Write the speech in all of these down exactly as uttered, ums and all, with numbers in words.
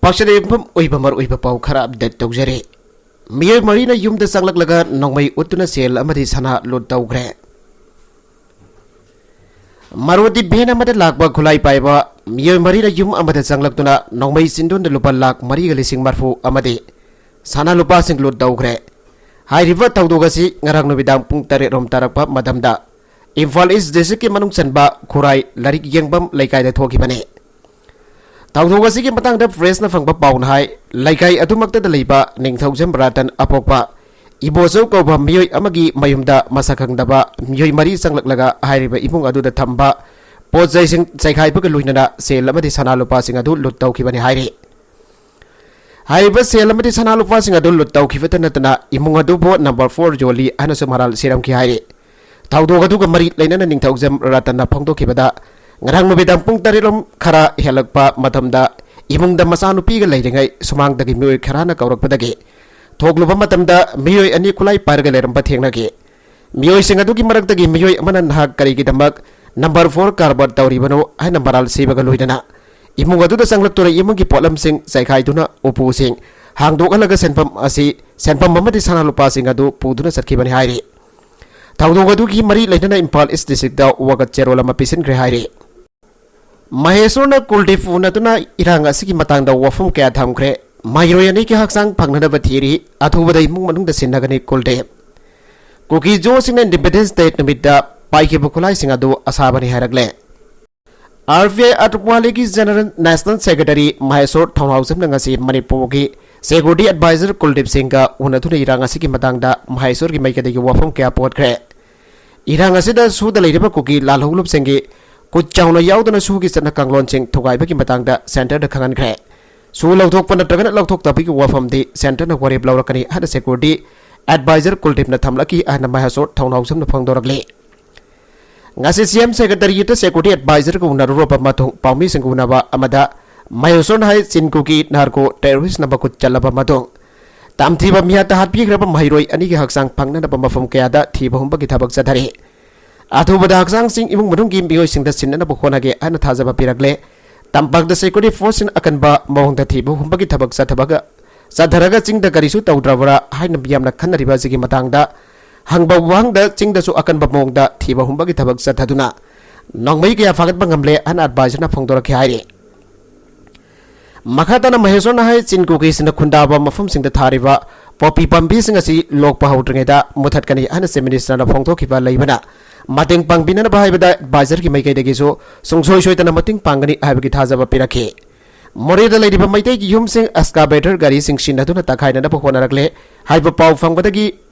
ꯄꯥꯎꯆꯦꯗ ꯌꯨꯝꯐꯝ ꯑꯣꯏꯕ ꯃꯔꯨꯑꯣꯏꯕ ꯄꯥꯎ ꯈꯔ ꯑꯞꯗꯦꯠ ꯇꯧꯖꯔꯤ꯫ ꯃꯤꯑꯣꯏ ꯃꯔꯤꯅ ꯌꯨꯝꯗ ꯆꯪꯂꯛꯂꯒ ꯅꯣꯡꯃꯩ ꯎꯠꯇꯨꯅ ꯁꯦꯜ ꯑꯃꯗꯤ ꯁꯅꯥ ꯂꯨꯠ ꯇꯧꯈ꯭ꯔꯦ꯫ ꯃꯔꯨꯗꯤ ꯚꯦꯟ ꯑꯃꯗ ꯂꯥꯛꯄ ꯈꯨꯠꯂꯥꯏ ꯄꯥꯏꯕ ꯃꯤꯑꯣꯏ ꯃꯔꯤꯅ ꯌꯨꯝ ꯑꯃꯗ ꯆꯪꯂꯛꯇꯨꯅ ꯅꯣꯡꯃꯩ ꯆꯤꯟꯗꯨꯅ ꯂꯨꯄꯥ ꯂꯥꯈ ꯃꯔꯤꯒ ꯂꯤꯁꯤꯡ ꯃꯔꯐꯨ ꯑꯃꯗꯤ ꯁꯅꯥ ꯂꯨꯄꯥꯁꯤꯡ ꯂꯨꯠ ꯇꯧꯈ꯭ꯔꯦ꯫ ꯍꯥꯏꯔꯤꯕ ꯊꯧꯗꯣꯛ ꯑꯁꯤ ꯉꯔꯥꯡ ꯅꯨꯃꯤꯗꯥꯡ ꯄꯨꯡ ꯇꯔꯦꯠ ꯔꯣꯝ ꯇꯥꯔꯛꯄ ꯃꯇꯝꯗ ꯏꯝꯐꯥꯜ ꯏꯁ ꯗꯤꯁꯇ꯭ꯔꯤꯛꯀꯤ ꯃꯅꯨꯡ ꯆꯟꯕ ꯈꯨꯔꯥꯏ ꯂꯥꯏꯔꯤꯛ ꯌꯦꯡꯐꯝ ꯂꯩꯀꯥꯏꯗ ꯊꯣꯛꯈꯤꯕꯅꯤ꯫ ꯊꯧꯗꯣꯛ ꯑꯁꯤꯒꯤ ꯃꯇꯥꯡꯗ ꯄ꯭ꯔꯦꯁꯅ ꯐꯪꯕ ꯄꯥꯎꯅ ꯍꯥꯏ, ꯂꯩꯀꯥꯏ ꯑꯗꯨꯃꯛꯇꯗ ꯂꯩꯕ ꯅꯤꯡꯊꯧꯖꯝ ꯔꯇꯟ ꯑꯄꯣꯛꯄ ꯏꯕꯣꯆꯧ ꯀꯧꯕ ꯃꯤꯑꯣꯏ ꯑꯃꯒꯤ ꯃꯌꯨꯝꯗ ꯃꯁꯛ ꯈꯪꯗꯕ ꯃꯤꯑꯣꯏ ꯃꯔꯤ ꯆꯪꯂꯛꯂꯒ ꯍꯥꯏꯔꯤꯕ ꯏꯃꯨꯡ ꯑꯗꯨꯗ ꯊꯝꯕ ꯄꯣꯠ ꯆꯩꯁꯤꯡ ꯆꯩꯈꯥꯏꯕꯒ ꯂꯣꯏꯅꯅ ꯁꯦꯜ ꯑꯃꯗꯤ ꯁꯅꯥ ꯂꯨꯄꯥꯁꯤꯡ ꯑꯗꯨ ꯂꯨꯠ ꯇꯧꯈꯤꯕꯅꯤ ꯍꯥꯏꯔꯤ꯫ ꯍꯥꯏꯔꯤꯕ ꯁꯦꯜ ꯑꯃꯗꯤ ꯁꯅꯥ ꯂꯨꯄꯥꯁꯤꯡ ꯑꯗꯨ ꯂꯨꯠ ꯇꯧꯈꯤꯕꯇ ꯅꯠꯇꯅ ꯏꯃꯨꯡ ꯑꯗꯨꯕꯨ ꯅꯝꯕꯔ ꯐꯣꯔ ꯌꯣꯜꯂꯤ ꯍꯥꯏꯅꯁꯨ ꯃꯔꯥꯜ ꯁꯤꯔꯝꯈꯤ ꯍꯥꯏꯔꯤ꯫ ꯊꯧꯗꯣꯛ ꯑꯗꯨꯒ ꯃꯔꯤ ꯂꯩꯅꯅ ꯅꯤꯡꯊꯧꯖꯝ ꯔꯇꯟꯅ ꯐꯣꯡꯗꯣꯛꯈꯤꯕꯗ, ꯉꯔꯥꯡ ꯅꯨꯃꯤꯗꯥꯡ ꯄꯨꯡ ꯇꯔꯦꯠ ꯂꯣꯝ ꯈꯔ ꯍꯦꯜꯂꯛꯄ ꯃꯇꯝꯗ ꯏꯃꯨꯡꯗ ꯃꯆꯥꯅꯨꯄꯤꯒ ꯂꯩꯔꯤꯉꯩ ꯁꯨꯃꯥꯡꯗꯒꯤ ꯃꯤꯑꯣꯏ ꯈꯔꯅ ꯀꯧꯔꯛꯄꯗꯒꯤ ꯊꯣꯛꯂꯨꯕ ꯃꯇꯝꯗ ꯃꯤꯑꯣꯏ ꯑꯅꯤ ꯈꯨꯠꯂꯥꯏ ꯄꯥꯏꯔꯒ ꯂꯩꯔꯝꯕ ꯊꯦꯡꯅꯈꯤ꯫ ꯃꯤꯑꯣꯏꯁꯤꯡ ꯑꯗꯨꯒꯤ ꯃꯔꯛꯇꯒꯤ ꯃꯤꯑꯣꯏ ꯑꯃꯅ ꯅꯍꯥꯛ ꯀꯔꯤꯒꯤꯗꯃꯛ ꯅꯝꯕꯔ ꯐꯣꯔ ꯀꯔꯕꯥꯔ ꯇꯧꯔꯤꯕꯅꯣ ꯍꯥꯏꯅ ꯃꯔꯥꯜ ꯁꯤꯕꯒ ꯂꯣꯏꯅꯅ ꯏꯃꯨꯡ ꯑꯗꯨꯗ ꯆꯪꯂꯛꯇꯨꯅ ꯏꯃꯨꯡꯒꯤ ꯄꯣꯠꯂꯝꯁꯤꯡ ꯆꯥꯏꯈꯥꯏꯗꯨꯅ ꯎꯄꯨꯁꯤꯡ ꯍꯥꯡꯗꯣꯛꯍꯜꯂꯒ ꯁꯦꯟꯐꯝ ꯑꯁꯤ, ꯁꯦꯟꯐꯝ ꯑꯃꯗꯤ ꯁꯅꯥ ꯂꯨꯄꯥꯁꯤꯡ ꯑꯗꯨ ꯄꯨꯗꯨꯅ ꯆꯠꯈꯤꯕꯅꯤ ꯍꯥꯏꯔꯤ꯫ ꯊꯧꯗꯣꯛ ꯑꯗꯨꯒꯤ ꯃꯔꯤ ꯂꯩꯅꯅ ꯏꯝꯐꯥꯜ ꯏꯁ ꯗꯤꯁꯇ꯭ꯔꯤꯛꯇ ꯋꯥꯀꯠ ꯆꯦꯔꯣꯜ ꯑꯃ ꯄꯤꯁꯤꯟꯈ꯭ꯔꯦ ꯍꯥꯏꯔꯤ꯫ ꯃꯍꯦꯁꯣꯔꯅ ꯀꯨꯜꯗꯤꯞ ꯎꯅꯗꯨꯅ ꯏꯔꯥꯡ ꯑꯁꯤꯒꯤ ꯃꯇꯥꯡꯗ ꯋꯥꯐꯝ ꯀꯌꯥ ꯊꯝꯈ꯭ꯔꯦ꯫ ꯃꯍꯩꯔꯣꯏ ꯑꯅꯤꯒꯤ ꯍꯛꯆꯥꯡ ꯐꯪꯅꯅꯕ ꯊꯤꯔꯤ꯫ ꯑꯊꯨꯕꯗ ꯏꯃꯨꯡ ꯃꯅꯨꯡꯗ ꯁꯤꯟꯅꯒꯅꯤ ꯀꯨꯜꯗꯤꯞ꯫ ꯀꯨꯀꯤ ꯖꯣꯁꯤꯡꯅ ꯏꯟꯗꯤꯄꯦꯟꯗꯦꯟꯁ ꯗꯦ ꯅꯨꯃꯤꯠꯇ ꯄꯥꯏꯈꯤꯕ ꯈꯨꯠꯂꯥꯏꯁꯤꯡ ꯑꯗꯨ ꯑꯁꯥꯕꯅꯤ ꯍꯥꯏꯔꯛꯂꯦ꯫ ꯑꯥꯔ ꯄꯤ ꯑꯥꯏ ꯑꯇ꯭ꯋꯥꯂꯤꯒꯤ ꯖꯦꯅꯔꯦꯜ ꯅꯦꯁꯅꯦꯜ ꯁꯦꯀ꯭ꯔꯦꯇꯔꯤ ꯃꯍꯦꯁꯣꯔ ꯊꯧꯅꯥꯎꯖꯝꯅ ꯉꯁꯤ ꯃꯅꯤꯄꯨꯔꯒꯤ ꯁꯦꯀ꯭ꯌꯨꯔꯤꯇꯤ ꯑꯦꯗꯚꯥꯏꯖꯔ ꯀꯨꯜꯗꯤꯞ ꯁꯤꯡꯒ ꯎꯅꯗꯨꯅ ꯏꯔꯥꯡ ꯑꯁꯤꯒꯤ ꯃꯇꯥꯡꯗ ꯃꯍꯦꯁꯣꯔꯒꯤ ꯃꯥꯏꯀꯩꯗꯒꯤ ꯋꯥꯐꯝ ꯀꯌꯥ ꯄꯣꯠꯈ꯭ꯔꯦ꯫ ꯏꯔꯥꯡ ꯑꯁꯤꯗ ꯁꯨꯗ ꯂꯩꯔꯤꯕ ꯀꯨꯀꯤ ꯂꯥꯜꯍꯧꯂꯨꯞꯁꯤꯡꯒꯤ ꯈꯨꯠ ꯆꯥꯎꯅ ꯌꯥꯎꯗꯅ ꯁꯨꯒꯤ ꯆꯠꯅ ꯀꯥꯡꯂꯣꯟꯁꯤꯡ ꯊꯨꯒꯥꯏꯕꯒꯤ ꯃꯇꯥꯡꯗ ꯁꯦꯟꯇꯔꯗ ꯈꯪꯍꯟꯈ꯭ꯔꯦ꯫ ꯁꯨ ꯂꯧꯊꯣꯛꯄ ꯅꯠꯇ꯭ꯔꯒꯅ ꯂꯧꯊꯣꯛꯇꯕꯒꯤ ꯋꯥꯐꯝꯗꯤ ꯁꯦꯟꯇꯔꯅ ꯋꯥꯔꯦꯞ ꯂꯧꯔꯛꯀꯅꯤ ꯍꯥꯏꯅ ꯁꯦꯀ꯭ꯌꯨꯔꯤꯇꯤ ꯑꯦꯗꯚꯥꯏꯖꯔ ꯀꯨꯜꯗꯤꯞꯅ ꯊꯝꯂꯛꯈꯤ ꯍꯥꯏꯅ ꯃꯍꯦꯁꯣꯔ ꯊꯧꯅꯥꯎꯖꯝꯅ ꯐꯣꯡꯗꯣꯔꯛꯂꯤ꯫ ꯉꯁꯤ ꯁꯤ ꯑꯦꯝ ꯁꯦꯀ꯭ꯔꯦꯇꯔꯤꯌꯦꯠꯇ ꯁꯦꯀ꯭ꯌꯨꯔꯤꯇꯤ ꯑꯦꯗꯚꯥꯏꯖꯔꯒ ꯎꯅꯔꯨꯔꯕ ꯃꯇꯨꯡ ꯄꯥꯎꯃꯤꯁꯤꯡꯒ ꯎꯅꯕ ꯑꯃꯗ ꯃꯍꯦꯁꯣꯔꯅ ꯍꯥꯏ, ꯆꯤꯟ ꯀꯨꯀꯤ ꯅꯥꯔꯀꯣ ꯇꯦꯔꯣꯔꯤꯁ꯭ꯠꯅ ꯃꯈꯨꯠ ꯆꯠꯂꯕ ꯃꯇꯨꯡ ꯇꯝꯊꯤꯕ ꯃꯤꯍꯥꯠꯇ ꯍꯥꯠꯄꯤꯈ꯭ꯔꯕ ꯃꯍꯩꯔꯣꯏ ꯑꯅꯤꯒꯤ ꯍꯛꯆꯥꯡ ꯐꯪꯅꯅꯕ ꯃꯐꯝ ꯀꯌꯥꯗ ꯊꯤꯕ ꯍꯨꯝꯕꯒꯤ ꯊꯕꯛ ꯆꯠꯊꯔꯤ꯫ ꯑꯊꯨꯕꯗ ꯍꯛꯆꯥꯡꯁꯤꯡ ꯏꯃꯨꯡ ꯃꯅꯨꯡꯒꯤ ꯃꯤꯑꯣꯏꯁꯤꯡꯗ ꯁꯤꯟꯅꯅꯕ ꯍꯣꯠꯅꯒꯦ ꯍꯥꯏꯅ ꯊꯥꯖꯕ ꯄꯤꯔꯛꯂꯦ꯫ ꯇꯝꯄꯥꯛꯇ security forceꯁꯤꯡ ꯑꯀꯟꯕ ꯃꯑꯣꯡꯗ ꯊꯤꯕ ꯍꯨꯝꯕꯒꯤ ꯊꯕꯛ ꯆꯠꯊꯕꯒ, ꯆꯠꯊꯔꯒ ꯆꯤꯡꯗ ꯀꯔꯤꯁꯨ ꯇꯧꯗ꯭ꯔꯕ꯭ꯔꯥ ꯍꯥꯏꯅ ꯃꯤꯌꯥꯝꯅ ꯈꯟꯅꯔꯤꯕ ꯑꯁꯤꯒꯤ ꯃꯇꯥꯡꯗ ꯍꯪꯕ ꯋꯥꯍꯪꯗ ꯆꯤꯡꯗꯁꯨ ꯑꯀꯟꯕ ꯃꯑꯣꯡꯗ ꯊꯤꯕ ꯍꯨꯝꯕꯒꯤ ꯊꯕꯛ ꯆꯠꯊꯗꯨꯅ ꯅꯣꯡꯃꯩ ꯀꯌꯥ ꯐꯥꯒꯠꯄ ꯉꯝꯂꯦ ꯍꯥꯏꯅ advisorꯅ ꯐꯣꯡꯗꯣꯔꯛꯈꯤ ꯍꯥꯏꯔꯤ꯫ ꯃꯈꯥ ꯇꯥꯅ ꯃꯍꯦꯁꯣꯔꯅ ꯍꯥꯏ, ꯆꯤꯡ ꯀꯨꯀꯤꯁꯤꯡꯅ ꯈꯨꯟꯗꯥꯕ ꯃꯐꯝꯁꯤꯡꯗ ꯊꯥꯔꯤꯕ ꯄꯣꯄꯤ ꯄꯥꯝꯕꯤꯁꯤꯡ ꯑꯁꯤ ꯂꯣꯛꯄ ꯍꯧꯗ꯭ꯔꯤꯉꯩꯗ ꯃꯨꯊꯠꯀꯅꯤ ꯍꯥꯏꯅ Chief Ministerꯅ ꯐꯣꯡꯗꯣꯛꯈꯤꯕ ꯂꯩꯕꯅ ꯃꯇꯦꯡ ꯄꯥꯡꯕꯤꯅꯅꯕ ꯍꯥꯏꯕꯗ advisorꯒꯤ ꯃꯥꯏꯀꯩꯗꯒꯤꯁꯨ ꯁꯨꯡꯁꯣꯏ ꯁꯣꯏꯗꯅ ꯃꯇꯦꯡ ꯄꯥꯡꯒꯅꯤ ꯍꯥꯏꯕꯒꯤ ꯊꯥꯖꯕ ꯄꯤꯔꯛꯈꯤ꯫ ꯃꯣꯔꯦꯗ ꯂꯩꯔꯤꯕ ꯃꯩꯇꯩꯒꯤ ꯌꯨꯝꯁꯤꯡ excavator ꯒꯥꯔꯤꯁꯤꯡ ꯁꯤꯖꯤꯟꯅꯗꯨꯅ ꯇꯛꯈꯥꯏꯅꯅꯕ ꯍꯣꯠꯅꯔꯛꯂꯦ ꯍꯥꯏꯕ ꯄꯥꯎ ꯐꯪꯕꯗꯒꯤ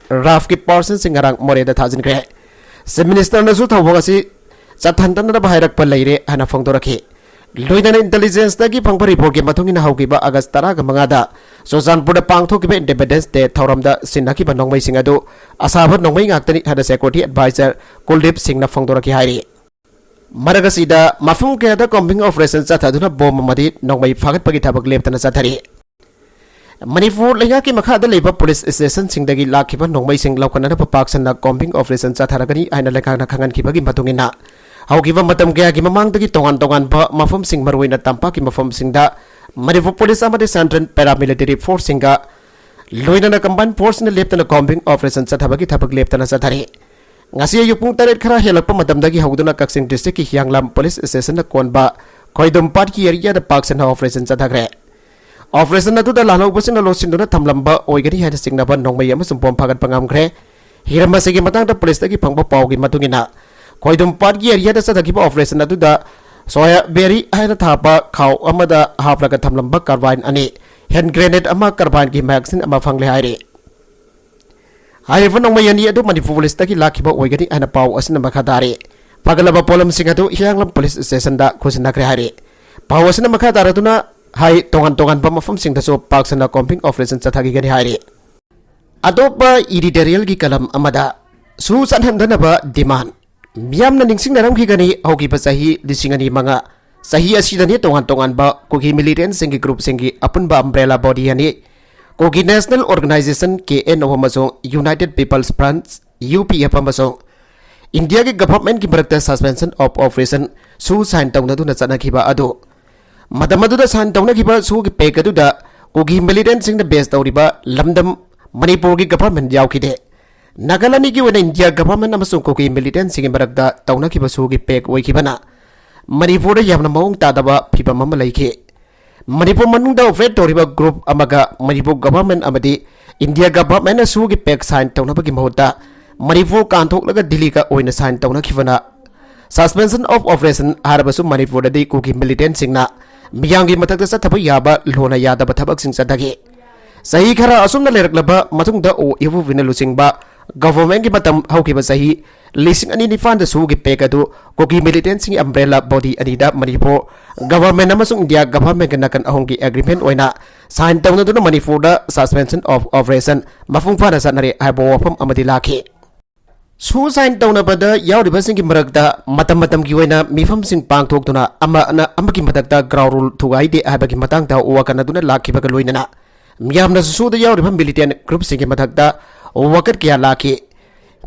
RAFꯀꯤ personnelꯁꯤꯡ ꯉꯔꯥꯡ ꯃꯣꯔꯦꯗ ꯊꯥꯖꯤꯟꯈ꯭ꯔꯦ꯫ Chief Ministerꯅꯁꯨ ꯊꯧꯑꯣꯡ ꯑꯁꯤ ꯆꯠꯍꯟꯗꯅꯕ ꯍꯥꯏꯔꯛꯄ ꯂꯩꯔꯦ ꯍꯥꯏꯅ ꯐꯣꯡꯗꯣꯔꯛꯈꯤ꯫ ꯂꯣꯏꯅꯅ intelligenceꯇꯒꯤ ꯐꯪꯕ reportꯀꯤ ꯃꯇꯨꯡ ꯏꯟꯅ ꯍꯧꯈꯤꯕ August ꯇꯔꯥꯒ ꯃꯉꯥꯗ ꯆꯨꯔꯆꯥꯟꯄꯨꯔꯗ ꯄꯥꯡꯊꯣꯛꯈꯤꯕ Independence Day ꯊꯧꯔꯝꯗ ꯁꯤꯖꯤꯟꯅꯈꯤꯕ ꯅꯣꯡꯃꯩꯁꯤꯡ ꯑꯗꯨ ꯑꯁꯥꯕ ꯅꯣꯡꯃꯩ ꯉꯥꯛꯇꯅꯤ ꯍꯥꯏꯅ Security Advisor ꯀꯨꯜꯗꯤꯞ ꯁꯤꯡꯅ ꯐꯣꯡꯗꯣꯔꯛꯈꯤ ꯍꯥꯏꯔꯤ꯫ ꯃꯔꯛ ꯑꯁꯤꯗ ꯃꯐꯝ ꯀꯌꯥꯗ combing operation ꯆꯠꯊꯗꯨꯅ ꯕꯣꯝ ꯑꯃꯗꯤ ꯅꯣꯡꯃꯩ ꯐꯥꯒꯠꯄꯒꯤ ꯊꯕꯛ ꯂꯦꯞꯇꯅ ꯆꯠꯊꯔꯤ꯫ ꯃꯅꯤꯄꯨꯔ ꯂꯩꯉꯥꯛꯀꯤ ꯃꯈꯥꯗ ꯂꯩꯕ ꯄꯨꯂꯤꯁ stationꯁꯤꯡꯗꯒꯤ ꯂꯥꯛꯈꯤꯕ ꯅꯣꯡꯃꯩꯁꯤꯡ ꯂꯧꯈꯠꯅꯅꯕ ꯄꯥꯛ ꯁꯟꯅ combing operation ꯆꯠꯊꯔꯒꯅꯤ ꯍꯥꯏꯅ ꯂꯩꯉꯥꯛꯅ ꯈꯪꯍꯟꯈꯤꯕꯒꯤ ꯃꯇꯨꯡ ꯏꯟꯅ, ꯍꯧꯈꯤꯕ ꯃꯇꯝ ꯀꯌꯥꯒꯤ ꯃꯃꯥꯡꯗꯒꯤ ꯇꯣꯉꯥꯟ ꯇꯣꯉꯥꯟꯕ ꯃꯐꯝꯁꯤꯡ, ꯃꯔꯨꯑꯣꯏꯅ ꯇꯝꯄꯥꯛꯀꯤ ꯃꯐꯝꯁꯤꯡꯗ ꯃꯅꯤꯄꯨꯔ ꯄꯨꯂꯤꯁ ꯑꯃꯗꯤ central paramilitary forceꯁꯤꯡꯒ ꯂꯣꯏꯅꯅ combined forceꯅ ꯂꯦꯞꯇꯅ combing operation ꯆꯠꯊꯕꯒꯤ ꯊꯕꯛ ꯂꯦꯞꯇꯅ ꯆꯠꯊꯔꯤ꯫ ꯉꯁꯤ ꯑꯌꯨꯛ ꯄꯨꯡ ꯇꯔꯦꯠ ꯈꯔ ꯍꯦꯜꯂꯛꯄ ꯃꯇꯝꯗꯒꯤ ꯍꯧꯗꯨꯅ ꯀꯛꯆꯤꯡ districtꯀꯤ ꯍꯤꯌꯥꯡꯂꯝ ꯄꯨꯂꯤꯁ stationꯅ ꯀꯣꯟꯕ ꯈꯣꯏꯗꯨꯝ ꯄꯥꯠꯀꯤ areaꯗ ꯄꯥꯛ ꯁꯟꯅ operation ꯆꯠꯊꯈ꯭ꯔꯦ꯫ Operation ꯑꯗꯨꯗ ꯂꯥꯜꯍꯧꯕꯁꯤꯡꯅ ꯂꯣꯠꯁꯤꯟꯗꯨꯅ ꯊꯝꯂꯝꯕ ꯑꯣꯏꯒꯅꯤ ꯍꯥꯏꯅ ꯆꯤꯡꯅꯕ ꯅꯣꯡꯃꯩ ꯑꯃꯁꯨꯡ ꯕꯣꯝ ꯐꯥꯒꯠꯄ ꯉꯝꯈ꯭ꯔꯦ꯫ ꯍꯤꯔꯝ ꯑꯁꯤꯒꯤ ꯃꯇꯥꯡꯗ ꯄꯨꯂꯤꯁꯇꯒꯤ ꯐꯪꯕ ꯄꯥꯎꯒꯤ ꯃꯇꯨꯡ ꯏꯟꯅ, ꯈꯣꯏꯗꯨꯝ ꯄꯥꯠꯀꯤ areaꯗ ꯆꯠꯊꯈꯤꯕ operation ꯑꯗꯨꯗ soya berry ꯍꯥꯏꯅ ꯊꯥꯕ ꯈꯥꯎ ꯑꯃꯗ ꯍꯥꯞꯂꯒ ꯊꯝꯂꯝꯕ carbine ꯑꯅꯤ, hand grenade ꯑꯃ, carbineꯒꯤ magazine ꯑꯃ ꯐꯪꯂꯦ ꯍꯥꯏꯔꯤ꯫ ꯍꯥꯏꯔꯤꯕ ꯅꯣꯡꯃꯩ ꯑꯅꯤ ꯑꯗꯨ ꯃꯅꯤꯄꯨꯔ ꯄꯨꯂꯤꯁꯇꯒꯤ ꯂꯥꯛꯈꯤꯕ ꯑꯣꯏꯒꯅꯤ ꯍꯥꯏꯅ ꯄꯥꯎ ꯑꯁꯤꯅ ꯃꯈꯥ ꯇꯥꯔꯤ꯫ ꯐꯒꯠꯂꯕ ꯄꯣꯠꯂꯝꯁꯤꯡ ꯑꯗꯨ ꯍꯤꯌꯥꯡꯂꯝ ꯄꯨꯂꯤꯁ stationꯗ ꯈꯨꯠꯁꯤꯟꯅꯈ꯭ꯔꯦ ꯍꯥꯏꯔꯤ꯫ ꯄꯥꯎ ꯑꯁꯤꯅ ꯃꯈꯥ ꯇꯥꯔꯗꯨꯅ ꯍꯥꯏ, ꯇꯣꯉꯥꯟ ꯇꯣꯉꯥꯟꯕ ꯃꯐꯝꯁꯤꯡꯗꯁꯨ ꯄꯥꯛ ꯁꯟꯅ combing operation ꯆꯠꯊꯈꯤꯒꯅꯤ ꯍꯥꯏꯔꯤ꯫ ꯑꯇꯣꯞꯄ editorialꯒꯤ column ꯑꯃꯗ ꯁꯨ ꯆꯠꯍꯟꯗꯅꯕ demand꯫ ꯃꯤꯌꯥꯝꯅ ꯅꯤꯡꯁꯤꯡꯅꯔꯝꯈꯤꯒꯅꯤ, ꯍꯧꯈꯤꯕ ꯆꯍꯤ ꯂꯤꯁꯤꯡ ꯑꯅꯤ ꯃꯉꯥ, ꯆꯍꯤ ꯑꯁꯤꯗꯅꯤ ꯇꯣꯉꯥꯟ ꯇꯣꯉꯥꯟꯕ ꯀꯨꯀꯤ militantꯁꯤꯡꯒꯤ groupꯁꯤꯡꯒꯤ ꯑꯄꯨꯟꯕ umbrella body ꯑꯅꯤ, Kuki National Organisation, K N O, ꯑꯃꯁꯨꯡ United People's Front, U P F, ꯑꯃꯁꯨꯡ ꯏꯟꯗꯤꯌꯥꯒꯤ governmentꯀꯤ ꯃꯔꯛꯇ suspension of operation ꯁꯨ sign ꯇꯧꯅꯗꯨꯅ ꯆꯠꯅꯈꯤꯕ ꯑꯗꯨ ꯃꯇꯝ ꯑꯗꯨꯗ ꯁꯥꯏꯟ ꯇꯧꯅꯈꯤꯕ ꯁꯨꯒꯤ ꯄꯦꯛ ꯑꯗꯨꯗ ꯀꯨꯀꯤ ꯃꯤꯂꯤꯇꯦꯟꯁꯤꯡꯅ ꯕꯦꯁ ꯇꯧꯔꯤꯕ ꯂꯝꯗꯝ ꯃꯅꯤꯄꯨꯔꯒꯤ ꯒꯚꯔꯟꯃꯦꯟ ꯌꯥꯎꯈꯤꯗꯦ꯫ ꯅꯥꯒꯥꯂꯦꯟꯒꯤ ꯑꯣꯏꯅ ꯏꯟꯗꯤꯌꯥ ꯒꯚꯔꯟꯃꯦꯟ ꯑꯃꯁꯨꯡ ꯀꯨꯀꯤ ꯃꯤꯂꯤꯇꯦꯟꯁꯤꯡꯒꯤ ꯃꯔꯛꯇ ꯇꯧꯅꯈꯤꯕ ꯁꯨꯒꯤ ꯄꯦꯛ ꯑꯣꯏꯈꯤꯕꯅ ꯃꯅꯤꯄꯨꯔꯗ ꯌꯥꯝꯅ ꯃꯑꯣꯡ ꯇꯥꯗꯕ ꯐꯤꯕꯝ ꯑꯃ ꯂꯩꯈꯤ꯫ ꯃꯅꯤꯄꯨꯔ ꯃꯅꯨꯡꯗ ꯑꯣꯄꯔꯦꯠ ꯇꯧꯔꯤꯕ ꯒ꯭ꯔꯨꯞ ꯑꯃꯒ ꯃꯅꯤꯄꯨꯔ ꯒꯚꯔꯟꯃꯦꯟ ꯑꯃꯗꯤ ꯏꯟꯗꯤꯌꯥ ꯒꯚꯔꯟꯃꯦꯟꯅ ꯁꯨꯒꯤ ꯄꯦꯛ ꯁꯥꯏꯟ ꯇꯧꯅꯕꯒꯤ ꯃꯍꯨꯠꯇ ꯃꯅꯤꯄꯨꯔ ꯀꯥꯟꯊꯣꯛꯂꯒ ꯗꯤꯜꯂꯤꯒ ꯑꯣꯏꯅ ꯁꯥꯏꯟ ꯇꯧꯅꯈꯤꯕꯅ ꯁꯁꯄꯦꯟꯁꯟ ꯑꯣꯐ ꯑꯣꯄꯔꯦꯁꯟ ꯍꯥꯏꯔꯕꯁꯨ ꯃꯅꯤꯄꯨꯔꯗꯗꯤ ꯀꯨꯀꯤ ꯃꯤꯂꯤꯇꯦꯟꯁꯤꯡꯅ ꯃꯤꯌꯥꯝꯒꯤ ꯃꯊꯛꯇ ꯆꯠꯊꯕ ꯌꯥꯕ ꯂꯣꯅ ꯌꯥꯗꯕ ꯊꯕꯛꯁꯤꯡ ꯆꯠꯊꯈꯤ꯫ ꯆꯍꯤ ꯈꯔ ꯑꯁꯨꯝꯅ ꯂꯩꯔꯛꯂꯕ ꯃꯇꯨꯡꯗ ꯑꯣ ꯏꯍꯨꯕꯤꯅ ꯂꯨꯆꯤꯡꯕ ꯒꯚꯔꯟꯃꯦꯟꯒꯤ ꯃꯇꯝ ꯍꯧꯈꯤꯕ ꯆꯍꯤ ꯂꯤꯁꯤꯡ ꯑꯅꯤ ꯅꯤꯄꯥꯟꯗ ꯁꯨꯒꯤ ꯄꯦꯛ ꯑꯗꯨ ꯀꯨꯀꯤ ꯃꯤꯂꯤꯇꯦꯟꯁꯤꯡꯒꯤ ꯑꯝꯕ꯭ꯔꯦꯂꯥ ꯕꯣꯗꯤ ꯑꯅꯤꯗ ꯃꯅꯤꯄꯨꯔ ꯒꯚꯔꯟꯃꯦꯟ ꯑꯃꯁꯨꯡ ꯏꯟꯗꯤꯌꯥ ꯒꯚꯔꯟꯃꯦꯟꯒ ꯅꯥꯀꯟ ꯑꯍꯨꯝꯒꯤ ꯑꯦꯒ꯭ꯔꯤꯃꯦꯟ ꯑꯣꯏꯅ ꯁꯥꯏꯟ ꯇꯧꯅꯗꯨꯅ ꯃꯅꯤꯄꯨꯔꯗ ꯁꯁꯄꯦꯟꯁꯟ ꯑꯣꯐ ꯑꯣꯄꯔꯦꯁꯟ ꯃꯄꯨꯡ ꯐꯥꯅ ꯆꯠꯅꯔꯦ ꯍꯥꯏꯕ ꯋꯥꯐꯝ ꯑꯃꯗꯤ ꯂꯥꯛꯈꯤ꯫ ꯁꯨ ꯁꯥꯏꯟ ꯇꯧꯅꯕꯗ ꯌꯥꯎꯔꯤꯕꯁꯤꯡꯒꯤ ꯃꯔꯛꯇ ꯃꯇꯝ ꯃꯇꯝꯒꯤ ꯑꯣꯏꯅ ꯃꯤꯐꯝꯁꯤꯡ ꯄꯥꯡꯊꯣꯛꯇꯨꯅ ꯑꯃꯅ ꯑꯃꯒꯤ ꯃꯊꯛꯇ ꯒ꯭ꯔꯥꯎꯟ ꯔꯨꯜ ꯊꯨꯒꯥꯏꯗꯦ ꯍꯥꯏꯕꯒꯤ ꯃꯇꯥꯡꯗ ꯋꯥꯀꯠꯅꯗꯨꯅ ꯂꯥꯛꯈꯤꯕꯒ ꯂꯣꯏꯅꯅ ꯃꯤꯌꯥꯝꯅꯁꯨ ꯁꯨꯗ ꯌꯥꯎꯔꯤꯕ ꯃꯤꯂꯤꯇꯦꯟ ꯒ꯭ꯔꯨꯞꯁꯤꯡꯒꯤ ꯃꯊꯛꯇ ꯋꯥꯀꯠ ꯀꯌꯥ ꯂꯥꯛꯈꯤ꯫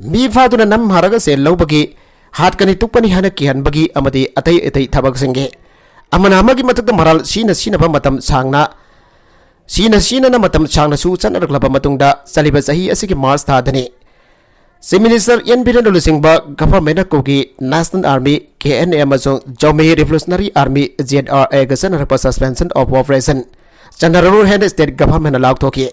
ꯃꯤ ꯐꯥꯗꯨꯅ ꯅꯝ ꯍꯥꯔꯒ ꯁꯦꯜ ꯂꯧꯕꯒꯤ, ꯍꯥꯠꯀꯅꯤ ꯇꯨꯞꯀꯅꯤ ꯍꯥꯏꯅ ꯀꯤꯍꯟꯕꯒꯤ ꯑꯃꯗꯤ ꯑꯇꯩ ꯑꯇꯩ ꯊꯕꯛꯁꯤꯡꯒꯤ ꯑꯃꯅ ꯑꯃꯒꯤ ꯃꯊꯛꯇ ꯃꯔꯥꯜ ꯁꯤꯅ ꯁꯤꯅꯕ ꯃꯇꯝ ꯁꯥꯡꯅ ꯁꯤꯅ ꯁꯤꯅꯅ ꯃꯇꯝ ꯁꯥꯡꯅꯁꯨ ꯆꯠꯅꯔꯛꯂꯕ ꯃꯇꯨꯡꯗ ꯆꯠꯂꯤꯕ ꯆꯍꯤ ꯑꯁꯤꯒꯤ ꯃꯥꯔꯆ ꯊꯥꯗꯅꯤ ꯆꯤꯐ ꯃꯤꯅꯤꯁꯇꯔ ꯑꯦꯟ ꯕꯤꯔꯦꯟꯅ ꯂꯨꯆꯤꯡꯕ ꯒꯚꯔꯟꯃꯦꯟꯠꯅ Kuki national army, K N A, ꯑꯃꯁꯨꯡ Zomi revolutionary army, Z R ꯑꯦꯒ ꯆꯠꯅꯔꯛꯄ ꯁꯁꯄꯦꯟꯁꯟ ꯑꯣꯐ ꯑꯣꯄꯔꯦꯁꯟ ꯆꯠꯅꯔꯔꯣꯏ ꯍꯥꯏꯅ ꯁ꯭ꯇꯦꯠ ꯒꯚꯔꯟꯃꯦꯟꯠꯅ ꯂꯥꯎꯊꯣꯛꯈꯤ꯫